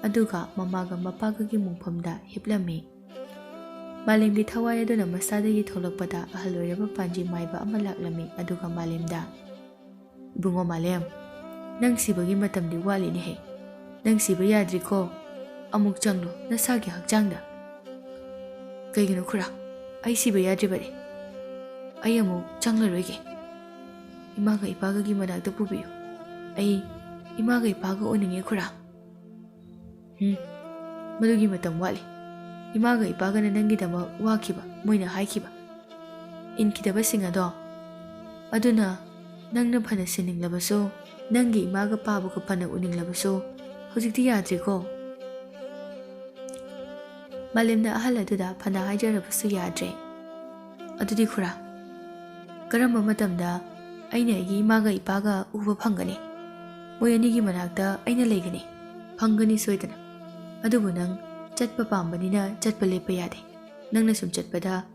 ꯑꯗꯨꯒ ꯃꯃꯥꯒ ꯃꯄꯥꯒꯒꯤ ꯃꯣꯡꯐꯝꯗ ꯍꯤꯞꯂꯝꯃꯤ꯫ ꯃꯥꯂꯦꯝꯒꯤ ꯊꯋꯥꯏ ꯑꯗꯨꯅ ꯃꯁꯥꯗꯒꯤ ꯊꯣꯛꯂꯛꯄꯗ ꯑꯍꯜ ꯑꯣꯏꯔꯕ ꯄꯥꯟꯖꯤ ꯃꯥꯏꯕ ꯑꯃ ꯂꯥꯛꯂꯝꯃꯤ꯫ ꯑꯗꯨꯒ ꯃꯥꯂꯦꯝꯗ, "ꯏꯕꯨꯡꯉꯣ ꯃꯥꯂꯦꯝ, ꯅꯪ ꯁꯤꯕꯒꯤ ꯃꯇꯝꯗꯤ ꯋꯥꯠꯂꯤꯅꯦꯍꯦ꯫ ꯅꯪ ꯁꯤꯕ ꯌꯥꯗ꯭ꯔꯤꯀꯣ꯫ ꯑꯃꯨꯛ ꯆꯪꯂꯣ ꯅꯁꯥꯒꯤ ꯍꯛꯆꯥꯡꯗ꯫" "ꯀꯩꯒꯤꯅꯣ ꯈꯨꯔꯥ? ꯑꯩ ꯁꯤꯕ ꯌꯥꯗ꯭ꯔꯤꯕꯅꯦ꯫ ꯑꯩ ꯑꯃꯨꯛ ꯆꯪꯂꯔꯣꯏꯒꯦ꯫ ꯏꯃꯥꯒ ꯏꯄꯥꯒꯒꯤ ꯃꯅꯥꯛꯇ ꯄꯨꯕꯤꯌꯨ꯫ ꯑꯩ ꯏꯃꯥꯒ ꯏꯄꯥꯒ ꯎꯅꯤꯡꯉꯦ ꯈꯨꯔꯥ꯫" "ꯎꯝ, ꯃꯗꯨꯒꯤ ꯃꯇꯝ ꯋꯥꯠꯂꯤ꯫ ꯏꯃꯥꯒ ꯏꯄꯥꯒꯅ ꯅꯪꯒꯤꯗꯃꯛ ꯋꯥꯈꯤꯕ, ꯃꯣꯏꯅ ꯍꯥꯏꯈꯤꯕ, ꯏꯟꯈꯤꯗꯕꯁꯤꯡ ꯑꯗꯣ꯫ ꯑꯗꯨꯅ ꯅꯪꯅ ꯐꯅ ꯁꯤꯟꯅꯤꯡꯂꯕꯁꯨ, ꯅꯪꯒꯤ ꯏꯃꯥꯒ ꯄꯥꯕꯒ ꯐꯅ ꯎꯅꯤꯡꯂꯕꯁꯨ, ꯍꯧꯖꯤꯛꯇꯤ ꯌꯥꯗ꯭ꯔꯦꯀꯣ꯫" ꯃꯥꯂꯦꯝꯅ ꯑꯍꯜ ꯑꯗꯨꯗ ꯐꯅ ꯍꯥꯏꯖꯔꯕꯁꯨ ꯌꯥꯗ꯭ꯔꯦ꯫ "ꯑꯗꯨꯗꯤ ꯈꯨꯔꯥ, ꯀꯔꯝꯕ ꯃꯇꯝꯗ ꯑꯩꯅ ꯑꯩꯒꯤ ꯏꯃꯥꯒ ꯏꯄꯥꯒ ꯎꯕ ꯐꯪꯒꯅꯤ? ꯃꯣꯏ ꯑꯅꯤꯒꯤ ꯃꯅꯥꯛꯇ ꯑꯩꯅ ꯂꯩꯒꯅꯤ꯫" "ꯐꯪꯒꯅꯤ ꯁꯣꯏꯗꯅ꯫ ꯑꯗꯨꯕꯨ ꯅꯪ ꯆꯠꯄ ꯄꯥꯝꯕꯅꯤꯅ ꯆꯠꯄ ꯂꯦꯞꯄ ꯌꯥꯗꯦ꯫ ꯅꯪꯅ ꯁꯨꯝ ꯆꯠꯄꯗ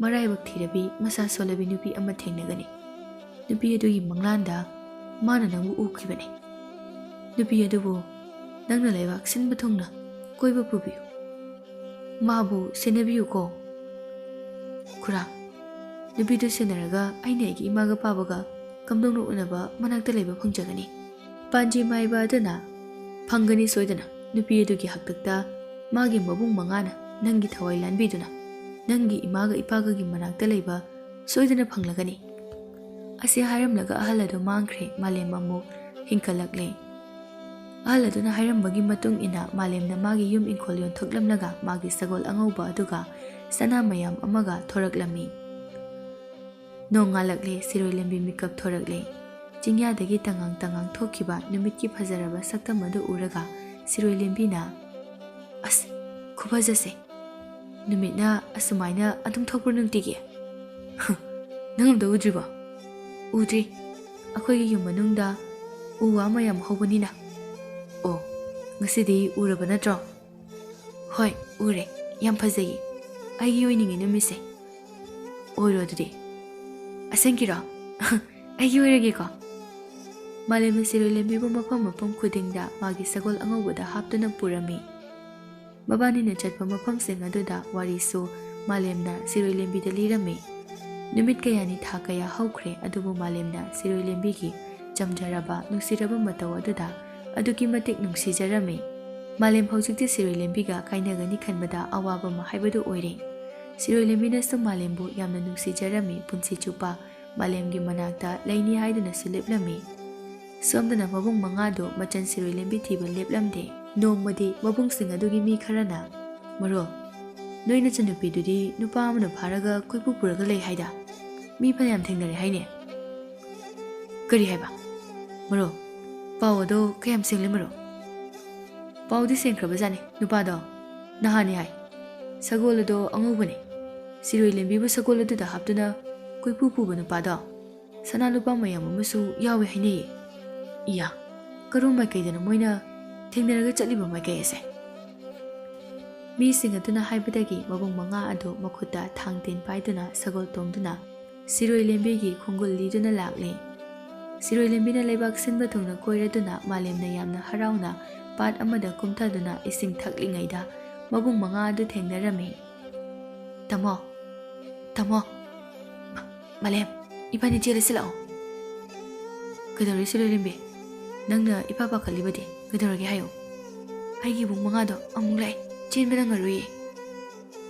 ꯃꯔꯥꯏꯕꯛ ꯊꯤꯔꯕꯤ, ꯃꯁꯥ ꯁꯣꯜꯂꯕꯤ ꯅꯨꯄꯤ ꯑꯃ ꯊꯦꯡꯅꯒꯅꯤ꯫ ꯅꯨꯄꯤ ꯑꯗꯨꯒꯤ ꯃꯪꯂꯥꯟꯗ ꯃꯥꯅ ꯅꯪꯕꯨ ꯎꯈꯤꯕꯅꯤ꯫ ꯅꯨꯄꯤ ꯑꯗꯨꯕꯨ ꯅꯪꯅ ꯂꯩꯕꯥꯛ ꯁꯤꯟꯕ ꯊꯨꯡꯅ ꯀꯣꯏꯕ ꯄꯨꯕꯤꯌꯨ꯫ ꯃꯥꯕꯨ ꯁꯦꯟꯅꯕꯤꯌꯨꯀꯣ꯫" "ꯈꯨꯔꯥ, ꯅꯨꯄꯤꯗꯨ ꯁꯦꯟꯅꯔꯒ ꯑꯩꯅ ꯑꯩꯒꯤ ꯏꯃꯥꯒ ꯄꯥꯕꯒ ꯀꯝꯗꯧꯅ ꯎꯅꯕ ꯃꯅꯥꯛꯇ ꯂꯩꯕ ꯐꯪꯖꯒꯅꯤ?" ꯄꯥꯟꯖꯤ ꯃꯥꯏꯕ ꯑꯗꯨꯅ, "ꯐꯪꯒꯅꯤ ꯁꯣꯏꯗꯅ꯫ ꯅꯨꯄꯤ ꯑꯗꯨꯒꯤ ꯍꯥꯛꯇꯛꯇ ꯃꯥꯒꯤ ꯃꯕꯨꯡ ꯃꯉꯥꯅ ꯅꯪꯒꯤ ꯊꯋꯥꯏ ꯂꯥꯟꯕꯤꯗꯨꯅ ꯅꯪꯒꯤ ꯏꯃꯥꯒ ꯏꯄꯥꯒꯒꯤ ꯃꯅꯥꯛꯇ ꯂꯩꯕ ꯁꯣꯏꯗꯅ ꯐꯪꯂꯒꯅꯤ꯫" ꯑꯁꯤ ꯍꯥꯏꯔꯝꯂꯒ ꯑꯍꯜ ꯑꯗꯨ ꯃꯥꯡꯈ꯭ꯔꯦ꯫ ꯃꯥꯂꯦꯝ ꯑꯃꯨꯛ ꯍꯤꯡꯀꯠꯂꯛꯂꯦ꯫ ꯑꯍꯜ ꯑꯗꯨꯅ ꯍꯥꯏꯔꯝꯕꯒꯤ ꯃꯇꯨꯡ ꯏꯟꯅ ꯃꯥꯂꯦꯝꯅ ꯃꯥꯒꯤ ꯌꯨꯝ ꯏꯪꯈꯣꯜ ꯌꯣꯟꯊꯣꯛꯂꯝꯂꯒ ꯃꯥꯒꯤ ꯁꯒꯣꯜ ꯑꯉꯧꯕ ꯑꯗꯨꯒ ꯁꯅꯥ ꯃꯌꯥꯝ ꯑꯃꯒ ꯊꯣꯔꯛꯂꯝꯃꯤ꯫ ꯅꯣꯡꯉꯥꯜꯂꯛꯂꯦ, ꯁꯤꯔꯣꯏ ꯂꯦꯝꯕꯤ ꯃꯤꯀꯞ ꯊꯣꯔꯛꯂꯦ꯫ ꯆꯤꯡꯌꯥꯗꯒꯤ ꯇꯉꯥꯡ ꯇꯉꯥꯡ ꯊꯣꯛꯈꯤꯕ ꯅꯨꯃꯤꯠꯀꯤ ꯐꯖꯔꯕ ꯁꯛꯇꯝ ꯑꯗꯨ ꯎꯔꯒ ꯁꯤꯔꯣꯏ ꯂꯦꯝꯕꯤꯅ, "ꯑꯁ, ꯈꯨꯐꯖꯁꯦ! ꯅꯨꯃꯤꯠꯅ ꯑꯁꯨꯃꯥꯏꯅ ꯑꯗꯨꯝ ꯊꯣꯛꯄ꯭ꯔꯣ ꯅꯨꯡꯇꯤꯒꯤ? ꯅꯪ ꯑꯝꯇ ꯎꯗ꯭ꯔꯤꯕꯣ?" ꯎꯗ꯭ꯔꯤ꯫ ꯑꯩꯈꯣꯏꯒꯤ ꯌꯨꯝ ꯃꯅꯨꯡꯗ ꯎ ꯋꯥ ꯃꯌꯥꯝ ꯍꯧꯕꯅꯤꯅ꯫ ꯑꯣ, ꯉꯁꯤꯗꯤ ꯎꯔꯕ ꯅꯠꯇ꯭ꯔꯣ? ꯍꯣꯏ, ꯎꯔꯦ꯫ ꯌꯥꯝ ꯐꯖꯩꯌꯦ꯫ ꯑꯩꯒꯤ ꯑꯣꯏꯅꯤꯡꯉꯦ ꯅꯨꯃꯤꯠꯁꯦ꯫ ꯑꯣꯏꯔꯣ ꯑꯗꯨꯗꯤ꯫ ꯑꯁꯦꯡꯀꯤꯔꯣ? ꯑꯩꯒꯤ ꯑꯣꯏꯔꯒꯦꯀꯣ꯫ ꯃꯥꯂꯦꯝꯅ ꯁꯤꯔꯣꯏ ꯂꯦꯝꯕꯤꯕꯨ ꯃꯐꯝ ꯃꯐꯝ ꯈꯨꯗꯤꯡꯗ ꯃꯥꯒꯤ ꯁꯒꯣꯜ ꯑꯉꯧꯕꯗ ꯍꯥꯞꯇꯨꯅ ꯄꯨꯔꯝꯃꯤ꯫ ꯃꯕꯥꯅꯤꯅ ꯆꯠꯄ ꯃꯐꯝꯁꯤꯡ ꯑꯗꯨꯗ ꯋꯥꯔꯤꯁꯨ ꯃꯥꯂꯦꯝꯅ ꯁꯤꯔꯣꯏ ꯂꯦꯝꯕꯤꯗ ꯂꯤꯔꯝꯃꯤ꯫ ꯅꯨꯃꯤꯠ ꯀꯌꯥꯅꯤ ꯊꯥ ꯀꯌꯥ ꯍꯧꯈ꯭ꯔꯦ, ꯑꯗꯨꯕꯨ ꯃꯥꯂꯦꯝꯅ ꯁꯤꯔꯣꯏ ꯂꯦꯝꯕꯤꯒꯤ ꯆꯝꯖꯔꯕ, ꯅꯨꯡꯁꯤꯔꯕ ꯃꯇꯧ ꯑꯗꯨꯗ ꯑꯗꯨꯛꯀꯤ ꯃꯇꯤꯛ ꯅꯨꯡꯁꯤꯖꯔꯝꯃꯤ꯫ ꯃꯥꯂꯦꯝ ꯍꯧꯖꯤꯛꯇꯤ ꯁꯤꯔꯣꯏ ꯂꯦꯝꯕꯤꯒ ꯀꯥꯏꯅꯒꯅꯤ ꯈꯟꯕꯗ ꯑꯋꯥꯕ ꯑꯃ ꯍꯥꯏꯕꯗꯨ ꯑꯣꯏꯔꯦ꯫ ꯁꯤꯔꯣꯏ ꯂꯦꯝꯕꯤꯅꯁꯨ ꯃꯥꯂꯦꯝꯕꯨ ꯌꯥꯝꯅ ꯅꯨꯡꯁꯤꯖꯔꯝꯃꯤ, ꯄꯨꯟꯁꯤ ꯆꯨꯞꯄ ꯃꯥꯂꯦꯝꯒꯤ ꯃꯅꯥꯛꯇ ꯂꯩꯅꯤ ꯍꯥꯏꯗꯨꯅꯁꯨ ꯂꯦꯞꯂꯝꯃꯤ꯫ ꯁꯣꯝꯗꯅ ꯃꯕꯨꯡ ꯃꯉꯥꯗꯨ ꯃꯆꯟ ꯁꯤꯔꯣꯏ ꯂꯦꯝꯕꯤ ꯊꯤꯕ ꯂꯦꯞꯂꯝꯗꯦ꯫ ꯅꯣꯡꯃꯗꯤ ꯃꯕꯨꯡꯁꯤꯡ ꯑꯗꯨꯒꯤ ꯃꯤ ꯈꯔꯅ, "ꯃꯔꯣ, ꯅꯣꯏ ꯅꯆꯟꯅꯨꯄꯤꯗꯨꯗꯤ ꯅꯨꯄꯥ ꯑꯃꯅ ꯐꯥꯔꯒ ꯀꯣꯏꯄꯨ ꯄꯨꯔꯒ ꯂꯩ ꯍꯥꯏꯗ? ꯃꯤ ꯐꯅꯌꯥꯝ ꯊꯦꯡꯅꯔꯦ ꯍꯥꯏꯅꯦ꯫ ꯀꯔꯤ ꯍꯥꯏꯕ? ꯃꯔꯣ, ꯄꯥꯎ ꯑꯗꯣ ꯀꯌꯥꯝ ꯁꯦꯡꯂꯦ ꯃꯔꯣ?" "ꯄꯥꯎꯗꯤ ꯁꯦꯡꯈ꯭ꯔꯕꯖꯥꯠꯅꯤ꯫ ꯅꯨꯄꯥꯗꯣ ꯅꯍꯥꯅꯤ ꯍꯥꯏ꯫ ꯁꯒꯣꯜ ꯑꯗꯣ ꯑꯉꯧꯕꯅꯦ꯫ ꯁꯤꯔꯣꯏ ꯂꯦꯝꯕꯤꯕꯨ ꯁꯒꯣꯜ ꯑꯗꯨꯗ ꯍꯥꯞꯇꯨꯅ ꯀꯣꯏꯄꯨ ꯄꯨꯕ ꯅꯨꯄꯥꯗꯣ ꯁꯅꯥ ꯂꯨꯄꯥ ꯃꯌꯥꯝ ꯑꯃꯁꯨ ꯌꯥꯎꯋꯦ ꯍꯥꯏꯅꯩꯌꯦ꯫ ꯏꯌꯥ, ꯀꯔꯣꯝ ꯃꯥꯏꯀꯩꯗꯅꯣ ꯃꯣꯏꯅ ꯊꯦꯡꯅꯔꯒ ꯆꯠꯂꯤꯕ ꯃꯥꯏꯀꯩ ꯑꯁꯦ?" ꯃꯤꯁꯤꯡ ꯑꯗꯨꯅ ꯍꯥꯏꯕꯗꯒꯤ ꯃꯕꯨꯡ ꯃꯉꯥ ꯑꯗꯨ ꯃꯈꯨꯠꯇ ꯊꯥꯡ ꯇꯦꯟ ꯄꯥꯏꯗꯨꯅ ꯁꯒꯣꯜ ꯇꯣꯡꯗꯨꯅ ꯁꯤꯔꯣꯏ ꯂꯦꯝꯕꯤꯒꯤ ꯈꯣꯡꯒꯨꯜ ꯂꯤꯗꯨꯅ ꯂꯥꯛꯂꯦ꯫ ꯁꯤꯔꯣꯏ ꯂꯦꯝꯕꯤꯅ ꯂꯩꯕꯥꯛ ꯁꯤꯟꯕ ꯊꯨꯡꯅ ꯀꯣꯏꯔꯗꯨꯅ ꯃꯥꯂꯦꯝꯅ ꯌꯥꯝꯅ ꯍꯔꯥꯎꯅ ꯄꯥꯠ ꯑꯃꯗ ꯀꯨꯝꯊꯗꯨꯅ ꯏꯁꯤꯡ ꯊꯛꯂꯤꯉꯩꯗ ꯃꯕꯨꯡ ꯃꯉꯥ ꯑꯗꯨ ꯊꯦꯡꯅꯔꯝꯃꯤ꯫ "ꯇꯥꯃꯣ, ꯇꯥꯃꯣ, ꯃꯥꯂꯦꯝ, ꯏꯕꯥꯅꯤ ꯆꯦꯜꯂꯁꯤ ꯂꯥꯛꯑꯣ꯫" "ꯀꯩꯗꯧꯔꯦ ꯁꯤꯔꯣꯏ ꯂꯦꯝꯕꯤ? ꯅꯪꯅ ꯏꯄꯥ ꯄꯥꯈꯠꯂꯤꯕꯗꯤ ꯀꯩꯗꯧꯔꯒꯦ ꯍꯥꯏꯌꯨ?" "ꯑꯩꯒꯤ ꯏꯕꯨꯡ ꯃꯉꯥꯗꯣ ꯑꯃꯨꯛ ꯂꯥꯛꯑꯦ, ꯆꯦꯟꯕ ꯅꯪꯉꯔꯣꯏꯌꯦ꯫"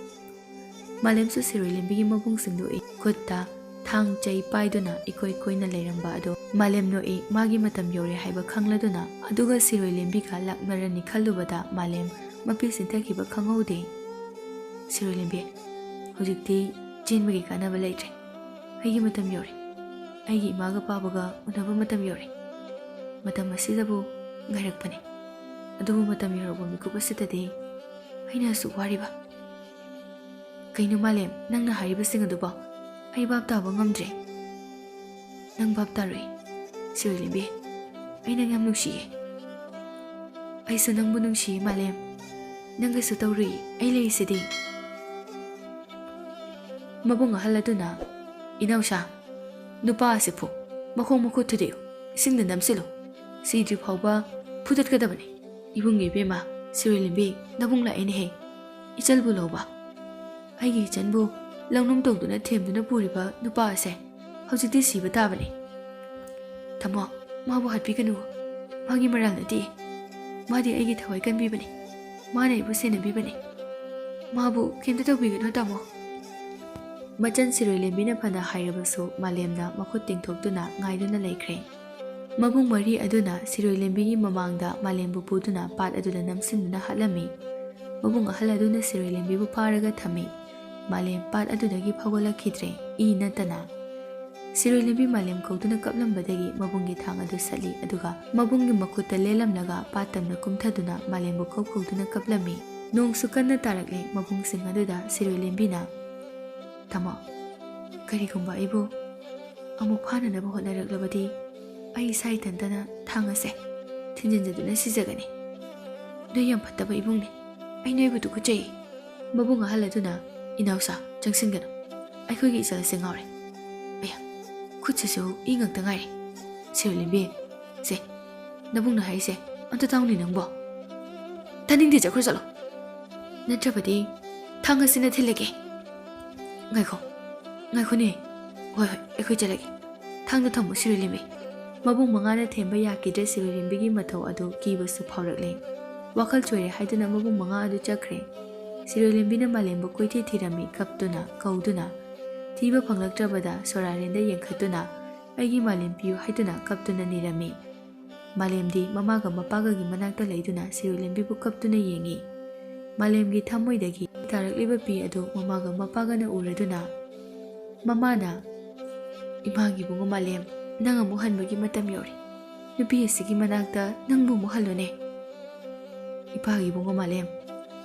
ꯃꯥꯂꯦꯝꯁꯨ ꯁꯤꯔꯣꯏ ꯂꯦꯝꯕꯤꯒꯤ ꯃꯕꯨꯡꯁꯤꯡꯗꯨ ꯎꯏ꯫ ꯈꯨꯠꯇ ꯊꯥꯡ ꯆꯩ ꯄꯥꯏꯗꯨꯅ ꯏꯀꯣꯏ ꯀꯣꯏꯅ ꯂꯩꯔꯝꯕ ꯑꯗꯨ ꯃꯥꯂꯦꯝ ꯅꯣꯛꯏ꯫ ꯃꯥꯒꯤ ꯃꯇꯝ ꯌꯧꯔꯦ ꯍꯥꯏꯕ ꯈꯪꯂꯗꯨꯅ ꯑꯗꯨꯒ ꯁꯤꯔꯣꯏ ꯂꯦꯝꯕꯤꯒ ꯂꯥꯛꯅꯔꯅꯤ ꯈꯜꯂꯨꯕꯗ ꯃꯥꯂꯦꯝ ꯃꯄꯤ ꯆꯤꯟꯊꯈꯤꯕ ꯈꯪꯍꯧꯗꯦ꯫ "ꯁꯤꯔꯣꯏ ꯂꯦꯝꯕꯤ, ꯍꯧꯖꯤꯛꯇꯤ ꯆꯦꯟꯕꯒꯤ ꯀꯥꯟꯅꯕ ꯂꯩꯇ꯭ꯔꯦ꯫ ꯑꯩꯒꯤ ꯃꯇꯝ ꯌꯧꯔꯦ꯫ ꯑꯩꯒꯤ ꯏꯃꯥꯒ ꯄꯥꯕꯒ ꯎꯅꯕ ꯃꯇꯝ ꯌꯧꯔꯦ꯫ ꯃꯇꯝ ꯑꯁꯤꯗꯕꯨ ꯉꯥꯏꯔꯛꯄꯅꯦ꯫ ꯑꯗꯨꯕꯨ ꯃꯇꯝ ꯌꯧꯔꯛꯄ ꯃꯤꯀꯨꯞ ꯑꯁꯤꯗꯗꯤ ꯑꯩꯅ ꯑꯁꯨꯛ ꯋꯥꯔꯤꯕ꯫" "ꯀꯩꯅꯣ ꯃꯥꯂꯦꯝ, ꯅꯪꯅ ꯍꯥꯏꯔꯤꯕꯁꯤꯡ ꯑꯗꯨꯕꯣ? ꯑꯩ ꯚꯥꯞ ꯇꯥꯕ ꯉꯝꯗ꯭ꯔꯦ꯫" ꯅꯪ ꯚꯥꯞ ꯇꯥꯔꯣꯏ, ꯁꯤꯔꯣꯏ ꯂꯦꯝꯕꯤ꯫ ꯑꯩ ꯅꯪ ꯌꯥꯝ ꯅꯨꯡꯁꯤꯌꯦ꯫ ꯑꯩꯁꯨ ꯅꯪꯕꯨ ꯅꯨꯡꯁꯤꯌꯦ, ꯃꯥꯂꯦꯝ꯫ ꯅꯪꯒꯁꯨ ꯇꯧꯔꯨꯏ, ꯑꯩ ꯂꯩꯔꯤꯁꯤꯗꯤ꯫ ꯃꯕꯨꯡ ꯑꯍꯜ ꯑꯗꯨꯅ, "ꯏꯅꯥꯎꯁꯥ, ꯅꯨꯄꯥ ꯑꯁꯤ ꯐꯨ, ꯃꯈꯣꯡ ꯃꯈꯨꯠ ꯊꯨꯗꯦꯛꯎ, ꯏꯁꯤꯡꯗ ꯅꯝꯁꯤꯜꯂꯨ, ꯁꯤꯗ꯭ꯔꯤ ꯐꯥꯎꯕ ꯐꯨꯗꯠꯀꯗꯕꯅꯤ꯫ ꯏꯕꯨꯡꯒꯤ ꯏꯕꯦꯝꯃ, ꯁꯤꯔꯣꯏ ꯂꯦꯝꯕꯤ, ꯅꯕꯨꯡ ꯂꯥꯛꯑꯦꯅꯦꯍꯦ, ꯏꯆꯜꯕꯨ ꯂꯧꯕ꯫ ꯑꯩꯒꯤ ꯏꯆꯟꯕꯨ ꯂꯧꯅꯝ ꯇꯧꯗꯨꯅ ꯊꯦꯝꯗꯨꯅ ꯄꯨꯔꯤꯕ ꯅꯨꯄꯥ ꯑꯁꯦ ꯍꯧꯖꯤꯛꯇꯤ ꯁꯤꯕ ꯇꯥꯕꯅꯤ꯫ ꯇꯥꯃꯣ, ꯃꯥꯕꯨ ꯍꯥꯠꯄꯤꯒꯅꯨ꯫ ꯃꯥꯒꯤ ꯃꯔꯥꯜ ꯅꯠꯇꯦ꯫ ꯃꯥꯗꯤ ꯑꯩꯒꯤ ꯊꯋꯥꯏ ꯀꯟꯕꯤꯕꯅꯤ꯫ ꯃꯥꯅ ꯑꯩꯕꯨ ꯁꯦꯟꯅꯕꯤꯕꯅꯤ꯫ ꯃꯥꯕꯨ ꯀꯩꯝꯇ ꯇꯧꯕꯤꯒꯅꯨ, ꯇꯥꯃꯣ꯫" ꯃꯆꯟ ꯁꯤꯔꯣꯏ ꯂꯦꯝꯕꯤꯅ ꯐꯅ ꯍꯥꯏꯔꯕꯁꯨ ꯃꯥꯂꯦꯝꯅ ꯃꯈꯨꯠ ꯇꯤꯡꯊꯣꯛꯇꯨꯅ ꯉꯥꯏꯗꯨꯅ ꯂꯩꯈ꯭ꯔꯦ꯫ ꯃꯕꯨꯡ ꯃꯔꯤ ꯑꯗꯨꯅ ꯁꯤꯔꯣꯏ ꯂꯦꯝꯕꯤꯒꯤ ꯃꯃꯥꯡꯗ ꯃꯥꯂꯦꯝꯕꯨ ꯄꯨꯗꯨꯅ ꯄꯥꯠ ꯑꯗꯨꯗ ꯅꯝꯁꯤꯟꯗꯨꯅ ꯍꯥꯠꯂꯝꯃꯤ꯫ ꯃꯕꯨꯡ ꯑꯍꯜ ꯑꯗꯨꯅ ꯁꯤꯔꯣꯏ ꯂꯦꯝꯕꯤꯕꯨ ꯐꯥꯔꯒ ꯊꯝꯃꯤ꯫ ꯃꯥꯂꯦꯝ ꯄꯥꯠ ꯑꯗꯨꯗꯒꯤ ꯐꯥꯎꯒꯠꯂꯛꯈꯤꯗ꯭ꯔꯦ, ꯏ ꯅꯠꯇꯅ꯫ ꯁꯤꯔꯣꯏ ꯂꯦꯝꯕꯤ ꯃꯥꯂꯦꯝ ꯀꯧꯗꯨꯅ ꯀꯞꯂꯝꯕꯗꯒꯤ ꯃꯕꯨꯡꯒꯤ ꯊꯥꯡ ꯑꯗꯨ ꯁꯠꯂꯤ, ꯑꯗꯨꯒ ꯃꯕꯨꯡꯒꯤ ꯃꯈꯨꯠꯇ ꯂꯦꯜꯂꯝꯂꯒ ꯄꯥꯠ ꯇꯝꯅ ꯀꯨꯝꯊꯗꯨꯅ ꯃꯥꯂꯦꯝꯕꯨ ꯀꯧ ꯀꯧꯗꯨꯅ ꯀꯞꯂꯝꯃꯤ꯫ ꯅꯣꯡꯁꯨ ꯀꯟꯅ ꯇꯥꯔꯛꯂꯦ꯫ ꯃꯕꯨꯡꯁꯤꯡ ꯑꯗꯨꯗ ꯁꯤꯔꯣꯏ ꯂꯦꯝꯕꯤꯅ, "ꯇꯥꯃꯣ, ꯀꯔꯤꯒꯨꯝꯕ ꯑꯩꯕꯨ ꯑꯃꯨꯛ ꯐꯥꯅꯅꯕ ꯍꯣꯠꯅꯔꯛꯂꯕꯗꯤ ꯑꯩ ꯏꯁꯥ ꯏꯊꯟꯇꯅ ꯊꯥꯡ ꯑꯁꯦ ꯊꯤꯟꯖꯤꯟꯖꯗꯨꯅ ꯁꯤꯖꯒꯅꯤ꯫ ꯅꯣꯏ ꯌꯥꯝ ꯐꯠꯇꯕ ꯏꯕꯨꯡꯅꯤ꯫ ꯑꯩ ꯅꯣꯏꯕꯨ ꯇꯨꯀꯠꯆꯩ꯫" ꯃꯕꯨꯡ ꯑꯍꯜ ꯑꯗꯨꯅ, "ꯏꯅꯥꯎꯁꯥ, ꯆꯪꯁꯤꯟꯒꯅꯨ꯫ ꯑꯩꯈꯣꯏꯒꯤ ꯏꯆꯜ ꯑꯁꯦ ꯉꯥꯎꯔꯦ꯫ ꯑꯌꯥ, ꯈꯨꯠꯁꯤꯁꯨ ꯏ ꯉꯛꯇ ꯉꯥꯏꯔꯦ꯫ ꯁꯤꯔꯣꯏ ꯂꯦꯝꯕꯤ, ꯁꯦ, ꯅꯕꯨꯡꯅ ꯍꯥꯏꯔꯤꯁꯦ ꯑꯝꯇ ꯇꯥꯎꯅꯦ ꯅꯪꯕꯣ꯫ ꯇꯥꯅꯤꯡꯗꯦ, ꯆꯠꯈ꯭ꯔꯣ ꯆꯠꯂꯣ꯫ ꯅꯠꯇ꯭ꯔꯕꯗꯤ ꯊꯥꯡ ꯑꯁꯤꯅ ꯊꯤꯜꯂꯒꯦ꯫" "ꯉꯥꯏꯈꯣ, ꯉꯥꯏꯈꯣꯅꯦ꯫ ꯍꯣꯏ, ꯍꯣꯏ, ꯑꯩꯈꯣꯏ ꯆꯠꯂꯒꯦ꯫ ꯊꯥꯡꯗꯣ ꯊꯝꯃꯨ, ꯁꯤꯔꯣꯏ ꯂꯦꯝꯕꯤ꯫" ꯃꯕꯨꯡ ꯃꯉꯥꯅ ꯊꯦꯝꯕ ꯌꯥꯈꯤꯗ꯭ꯔꯦ꯫ ꯁꯤꯔꯣꯏ ꯂꯦꯝꯕꯤꯒꯤ ꯃꯊꯧ ꯑꯗꯨ ꯀꯤꯕꯁꯨ ꯐꯥꯎꯔꯛꯂꯦ꯫ ꯋꯥꯈꯜ ꯆꯣꯏꯔꯦ ꯍꯥꯏꯗꯨꯅ ꯃꯕꯨꯡ ꯃꯉꯥ ꯑꯗꯨ ꯆꯠꯈ꯭ꯔꯦ꯫ ꯁꯤꯔꯣꯏ ꯂꯦꯝꯕꯤꯅ ꯃꯥꯂꯦꯝꯕꯨ ꯀꯣꯏꯊꯤ ꯊꯤꯔꯝꯃꯤ, ꯀꯞꯇꯨꯅ, ꯀꯧꯗꯨꯅ꯫ ꯊꯤꯕ ꯐꯪꯂꯛꯇ꯭ꯔꯕꯗ ꯁꯣꯔꯥꯔꯦꯟꯗ ꯌꯦꯡꯈꯠꯇꯨꯅ, "ꯑꯩꯒꯤ ꯃꯥꯂꯦꯝ ꯄꯤꯌꯨ" ꯍꯥꯏꯗꯨꯅ ꯀꯞꯇꯨꯅ ꯅꯤꯔꯝꯃꯤ꯫ ꯃꯥꯂꯦꯝꯗꯤ ꯃꯃꯥꯒ ꯃꯄꯥꯒꯒꯤ ꯃꯅꯥꯛꯇ ꯂꯩꯗꯨꯅ ꯁꯤꯔꯣꯏ ꯂꯦꯝꯕꯤꯕꯨ ꯀꯞꯇꯨꯅ ꯌꯦꯡꯉꯤ꯫ ꯃꯥꯂꯦꯝꯒꯤ ꯊꯃꯣꯏꯗꯒꯤ ꯇꯥꯔꯛꯂꯤꯕ ꯄꯤ ꯑꯗꯨ ꯃꯃꯥꯒ ꯃꯄꯥꯒꯅ ꯎꯔꯗꯨꯅ, ꯃꯃꯥꯅ, "ꯏꯃꯥꯒꯤ ꯏꯕꯨꯡꯉꯣ ꯃꯥꯂꯦꯝ, ꯅꯪ ꯑꯃꯨꯛ ꯍꯟꯕꯒꯤ ꯃꯇꯝ ꯌꯧꯔꯦ꯫ ꯅꯨꯄꯤ ꯑꯁꯤꯒꯤ ꯃꯅꯥꯛꯇ ꯅꯪꯕꯨ ꯑꯃꯨꯛ ꯍꯜꯂꯨꯅꯦ꯫" "ꯏꯄꯥꯒꯤ ꯏꯕꯨꯡꯉꯣ ꯃꯥꯂꯦꯝ,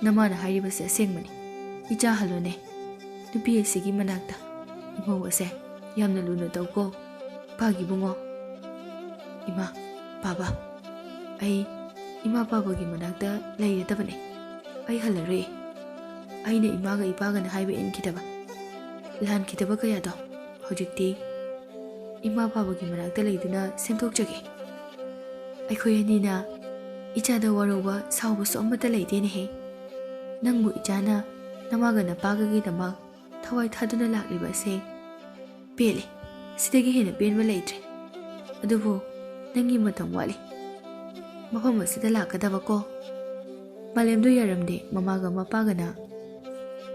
ꯅꯃꯥꯅ ꯍꯥꯏꯔꯤꯕꯁꯦ ꯑꯁꯦꯡꯕꯅꯤ꯫ ꯏꯆꯥ ꯍꯜꯂꯨꯅꯦ ꯅꯨꯄꯤ ꯑꯁꯤꯒꯤ ꯃꯅꯥꯛꯇ꯫ ꯏꯃꯧ ꯑꯁꯦ ꯌꯥꯝꯅ ꯂꯨꯅ ꯇꯧꯀꯣ꯫" ꯄꯥꯒꯤ ꯏꯕꯨꯡꯉꯣ, ꯏꯃꯥ, ꯄꯥꯕ, ꯑꯩ ꯏꯃꯥ ꯄꯥꯕꯒꯤ ꯃꯅꯥꯛꯇ ꯂꯩꯔꯗꯕꯅꯦ꯫ ꯑꯩ ꯍꯜꯂꯔꯣꯏ꯫ ꯑꯩꯅ ꯏꯃꯥꯒ ꯏꯄꯥꯒꯅ ꯍꯥꯏꯕ ꯏꯟꯈꯤꯗꯕ, ꯂꯥꯟꯈꯤꯗꯕ ꯀꯌꯥꯗꯣ ꯍꯧꯖꯤꯛꯇꯤ ꯏꯃꯥ ꯄꯥꯕꯒꯤ ꯃꯅꯥꯛꯇ ꯂꯩꯗꯨꯅ ꯁꯦꯝꯗꯣꯛꯆꯒꯦ꯫ ꯑꯩꯈꯣꯏ ꯑꯅꯤꯅ ꯏꯆꯥꯗ ꯋꯥꯔꯧꯕ ꯁꯥꯎꯕꯁꯨ ꯑꯃꯠꯇ ꯂꯩꯇꯦꯅꯦꯍꯦ꯫ ꯅꯪꯕꯨ ꯏꯆꯥꯅ ꯅꯃꯥꯒ ꯅꯄꯥꯒꯒꯤꯗꯃꯛ ꯊꯋꯥꯏ ꯊꯥꯗꯨꯅ ꯂꯥꯛꯂꯤꯕ ꯑꯁꯦ ꯄꯦꯜꯂꯦ꯫ ꯁꯤꯗꯒꯤ ꯍꯦꯟꯅ ꯄꯦꯟꯕ ꯂꯩꯇ꯭ꯔꯦ꯫ ꯑꯗꯨꯕꯨ ꯅꯪꯒꯤ ꯃꯇꯝ ꯋꯥꯠꯂꯤ꯫ ꯃꯐꯝ ꯑꯁꯤꯗ ꯂꯥꯛꯀꯗꯕꯀꯣ꯫ ꯃꯥꯂꯦꯝꯗꯣ ꯌꯥꯔꯝꯗꯦ꯫ ꯃꯃꯥꯒ ꯃꯄꯥꯒꯅ,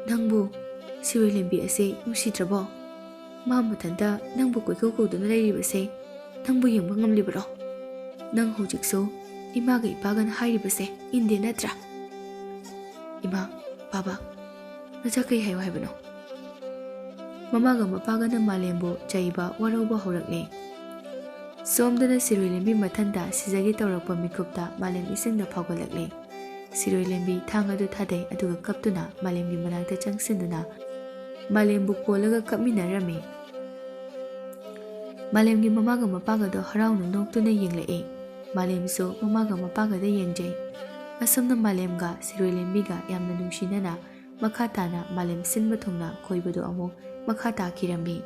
"ꯅꯪꯕꯨ ꯁꯤꯔꯣꯏ ꯂꯦꯝꯕꯤ ꯑꯁꯦ ꯅꯨꯡꯁꯤꯗ꯭ꯔꯕꯣ? ꯃꯥ ꯃꯊꯟꯇ ꯅꯪꯕꯨ ꯀꯣꯏꯀꯧ ꯀꯧꯗꯨꯅ ꯂꯩꯔꯤꯕꯁꯦ ꯅꯪꯕꯨ ꯌꯦꯡꯕ ꯉꯝꯂꯤꯕꯔꯣ? ꯅꯪ ꯍꯧꯖꯤꯛꯁꯨ ꯏꯃꯥꯒ ꯏꯄꯥꯒꯅ ꯍꯥꯏꯔꯤꯕꯁꯦ ꯏꯟꯗꯦ ꯅꯠꯇ꯭ꯔꯥ?" "ꯏꯃꯥ, ꯄꯥꯕ, ꯅꯆꯥ ꯀꯩ ꯍꯥꯏꯌꯨ ꯍꯥꯏꯕꯅꯣ?" ꯃꯃꯥꯒ ꯃꯄꯥꯒꯅ ꯃꯥꯂꯦꯝꯕꯨ ꯆꯩꯕ, ꯋꯥꯔꯧꯕ ꯍꯧꯔꯛꯂꯦ꯫ ꯁꯣꯝꯗꯅ ꯁꯤꯔꯣꯏ ꯂꯦꯝꯕꯤ ꯃꯊꯟꯇ ꯁꯤꯖꯒꯦ ꯇꯧꯔꯛꯄ ꯃꯤꯀꯨꯞꯇ ꯃꯥꯂꯦꯝ ꯏꯁꯤꯡꯗ ꯐꯥꯎꯒꯠꯂꯛꯂꯦ꯫ ꯁꯤꯔꯣꯏ ꯂꯦꯝꯕꯤ ꯊꯥꯡ ꯑꯗꯨ ꯊꯥꯗꯩ, ꯑꯗꯨꯒ ꯀꯞꯇꯨꯅ ꯃꯥꯂꯦꯝꯒꯤ ꯃꯅꯥꯛꯇ ꯆꯪꯁꯤꯟꯗꯨꯅ ꯃꯥꯂꯦꯝꯕꯨ ꯀꯣꯜꯂꯒ ꯀꯞꯃꯤꯟꯅꯔꯝꯃꯤ꯫ ꯃꯥꯂꯦꯝꯒꯤ ꯃꯃꯥꯒ ꯃꯄꯥꯒꯗꯣ ꯍꯔꯥꯎꯅ ꯅꯣꯛꯇꯨꯅ ꯌꯦꯡꯂꯛꯏ꯫ ꯃꯥꯂꯦꯝꯁꯨ ꯃꯃꯥꯒ ꯃꯄꯥꯒꯗ ꯌꯦꯡꯖꯩ꯫ ꯑꯁꯨꯝꯅ ꯃꯥꯂꯦꯝꯒ ꯁꯤꯔꯣꯏ ꯂꯦꯝꯕꯤꯒ ꯌꯥꯝꯅ ꯅꯨꯡꯁꯤꯅꯅ ꯃꯈꯥ ꯇꯥꯅ ꯃꯥꯂꯦꯝ ꯁꯤꯟꯕ ꯊꯨꯡꯅ ꯀꯣꯏꯕꯗꯨ ꯑꯃꯨꯛ ꯃꯈꯥ ꯇꯥꯈꯤꯔꯝꯃꯤ꯫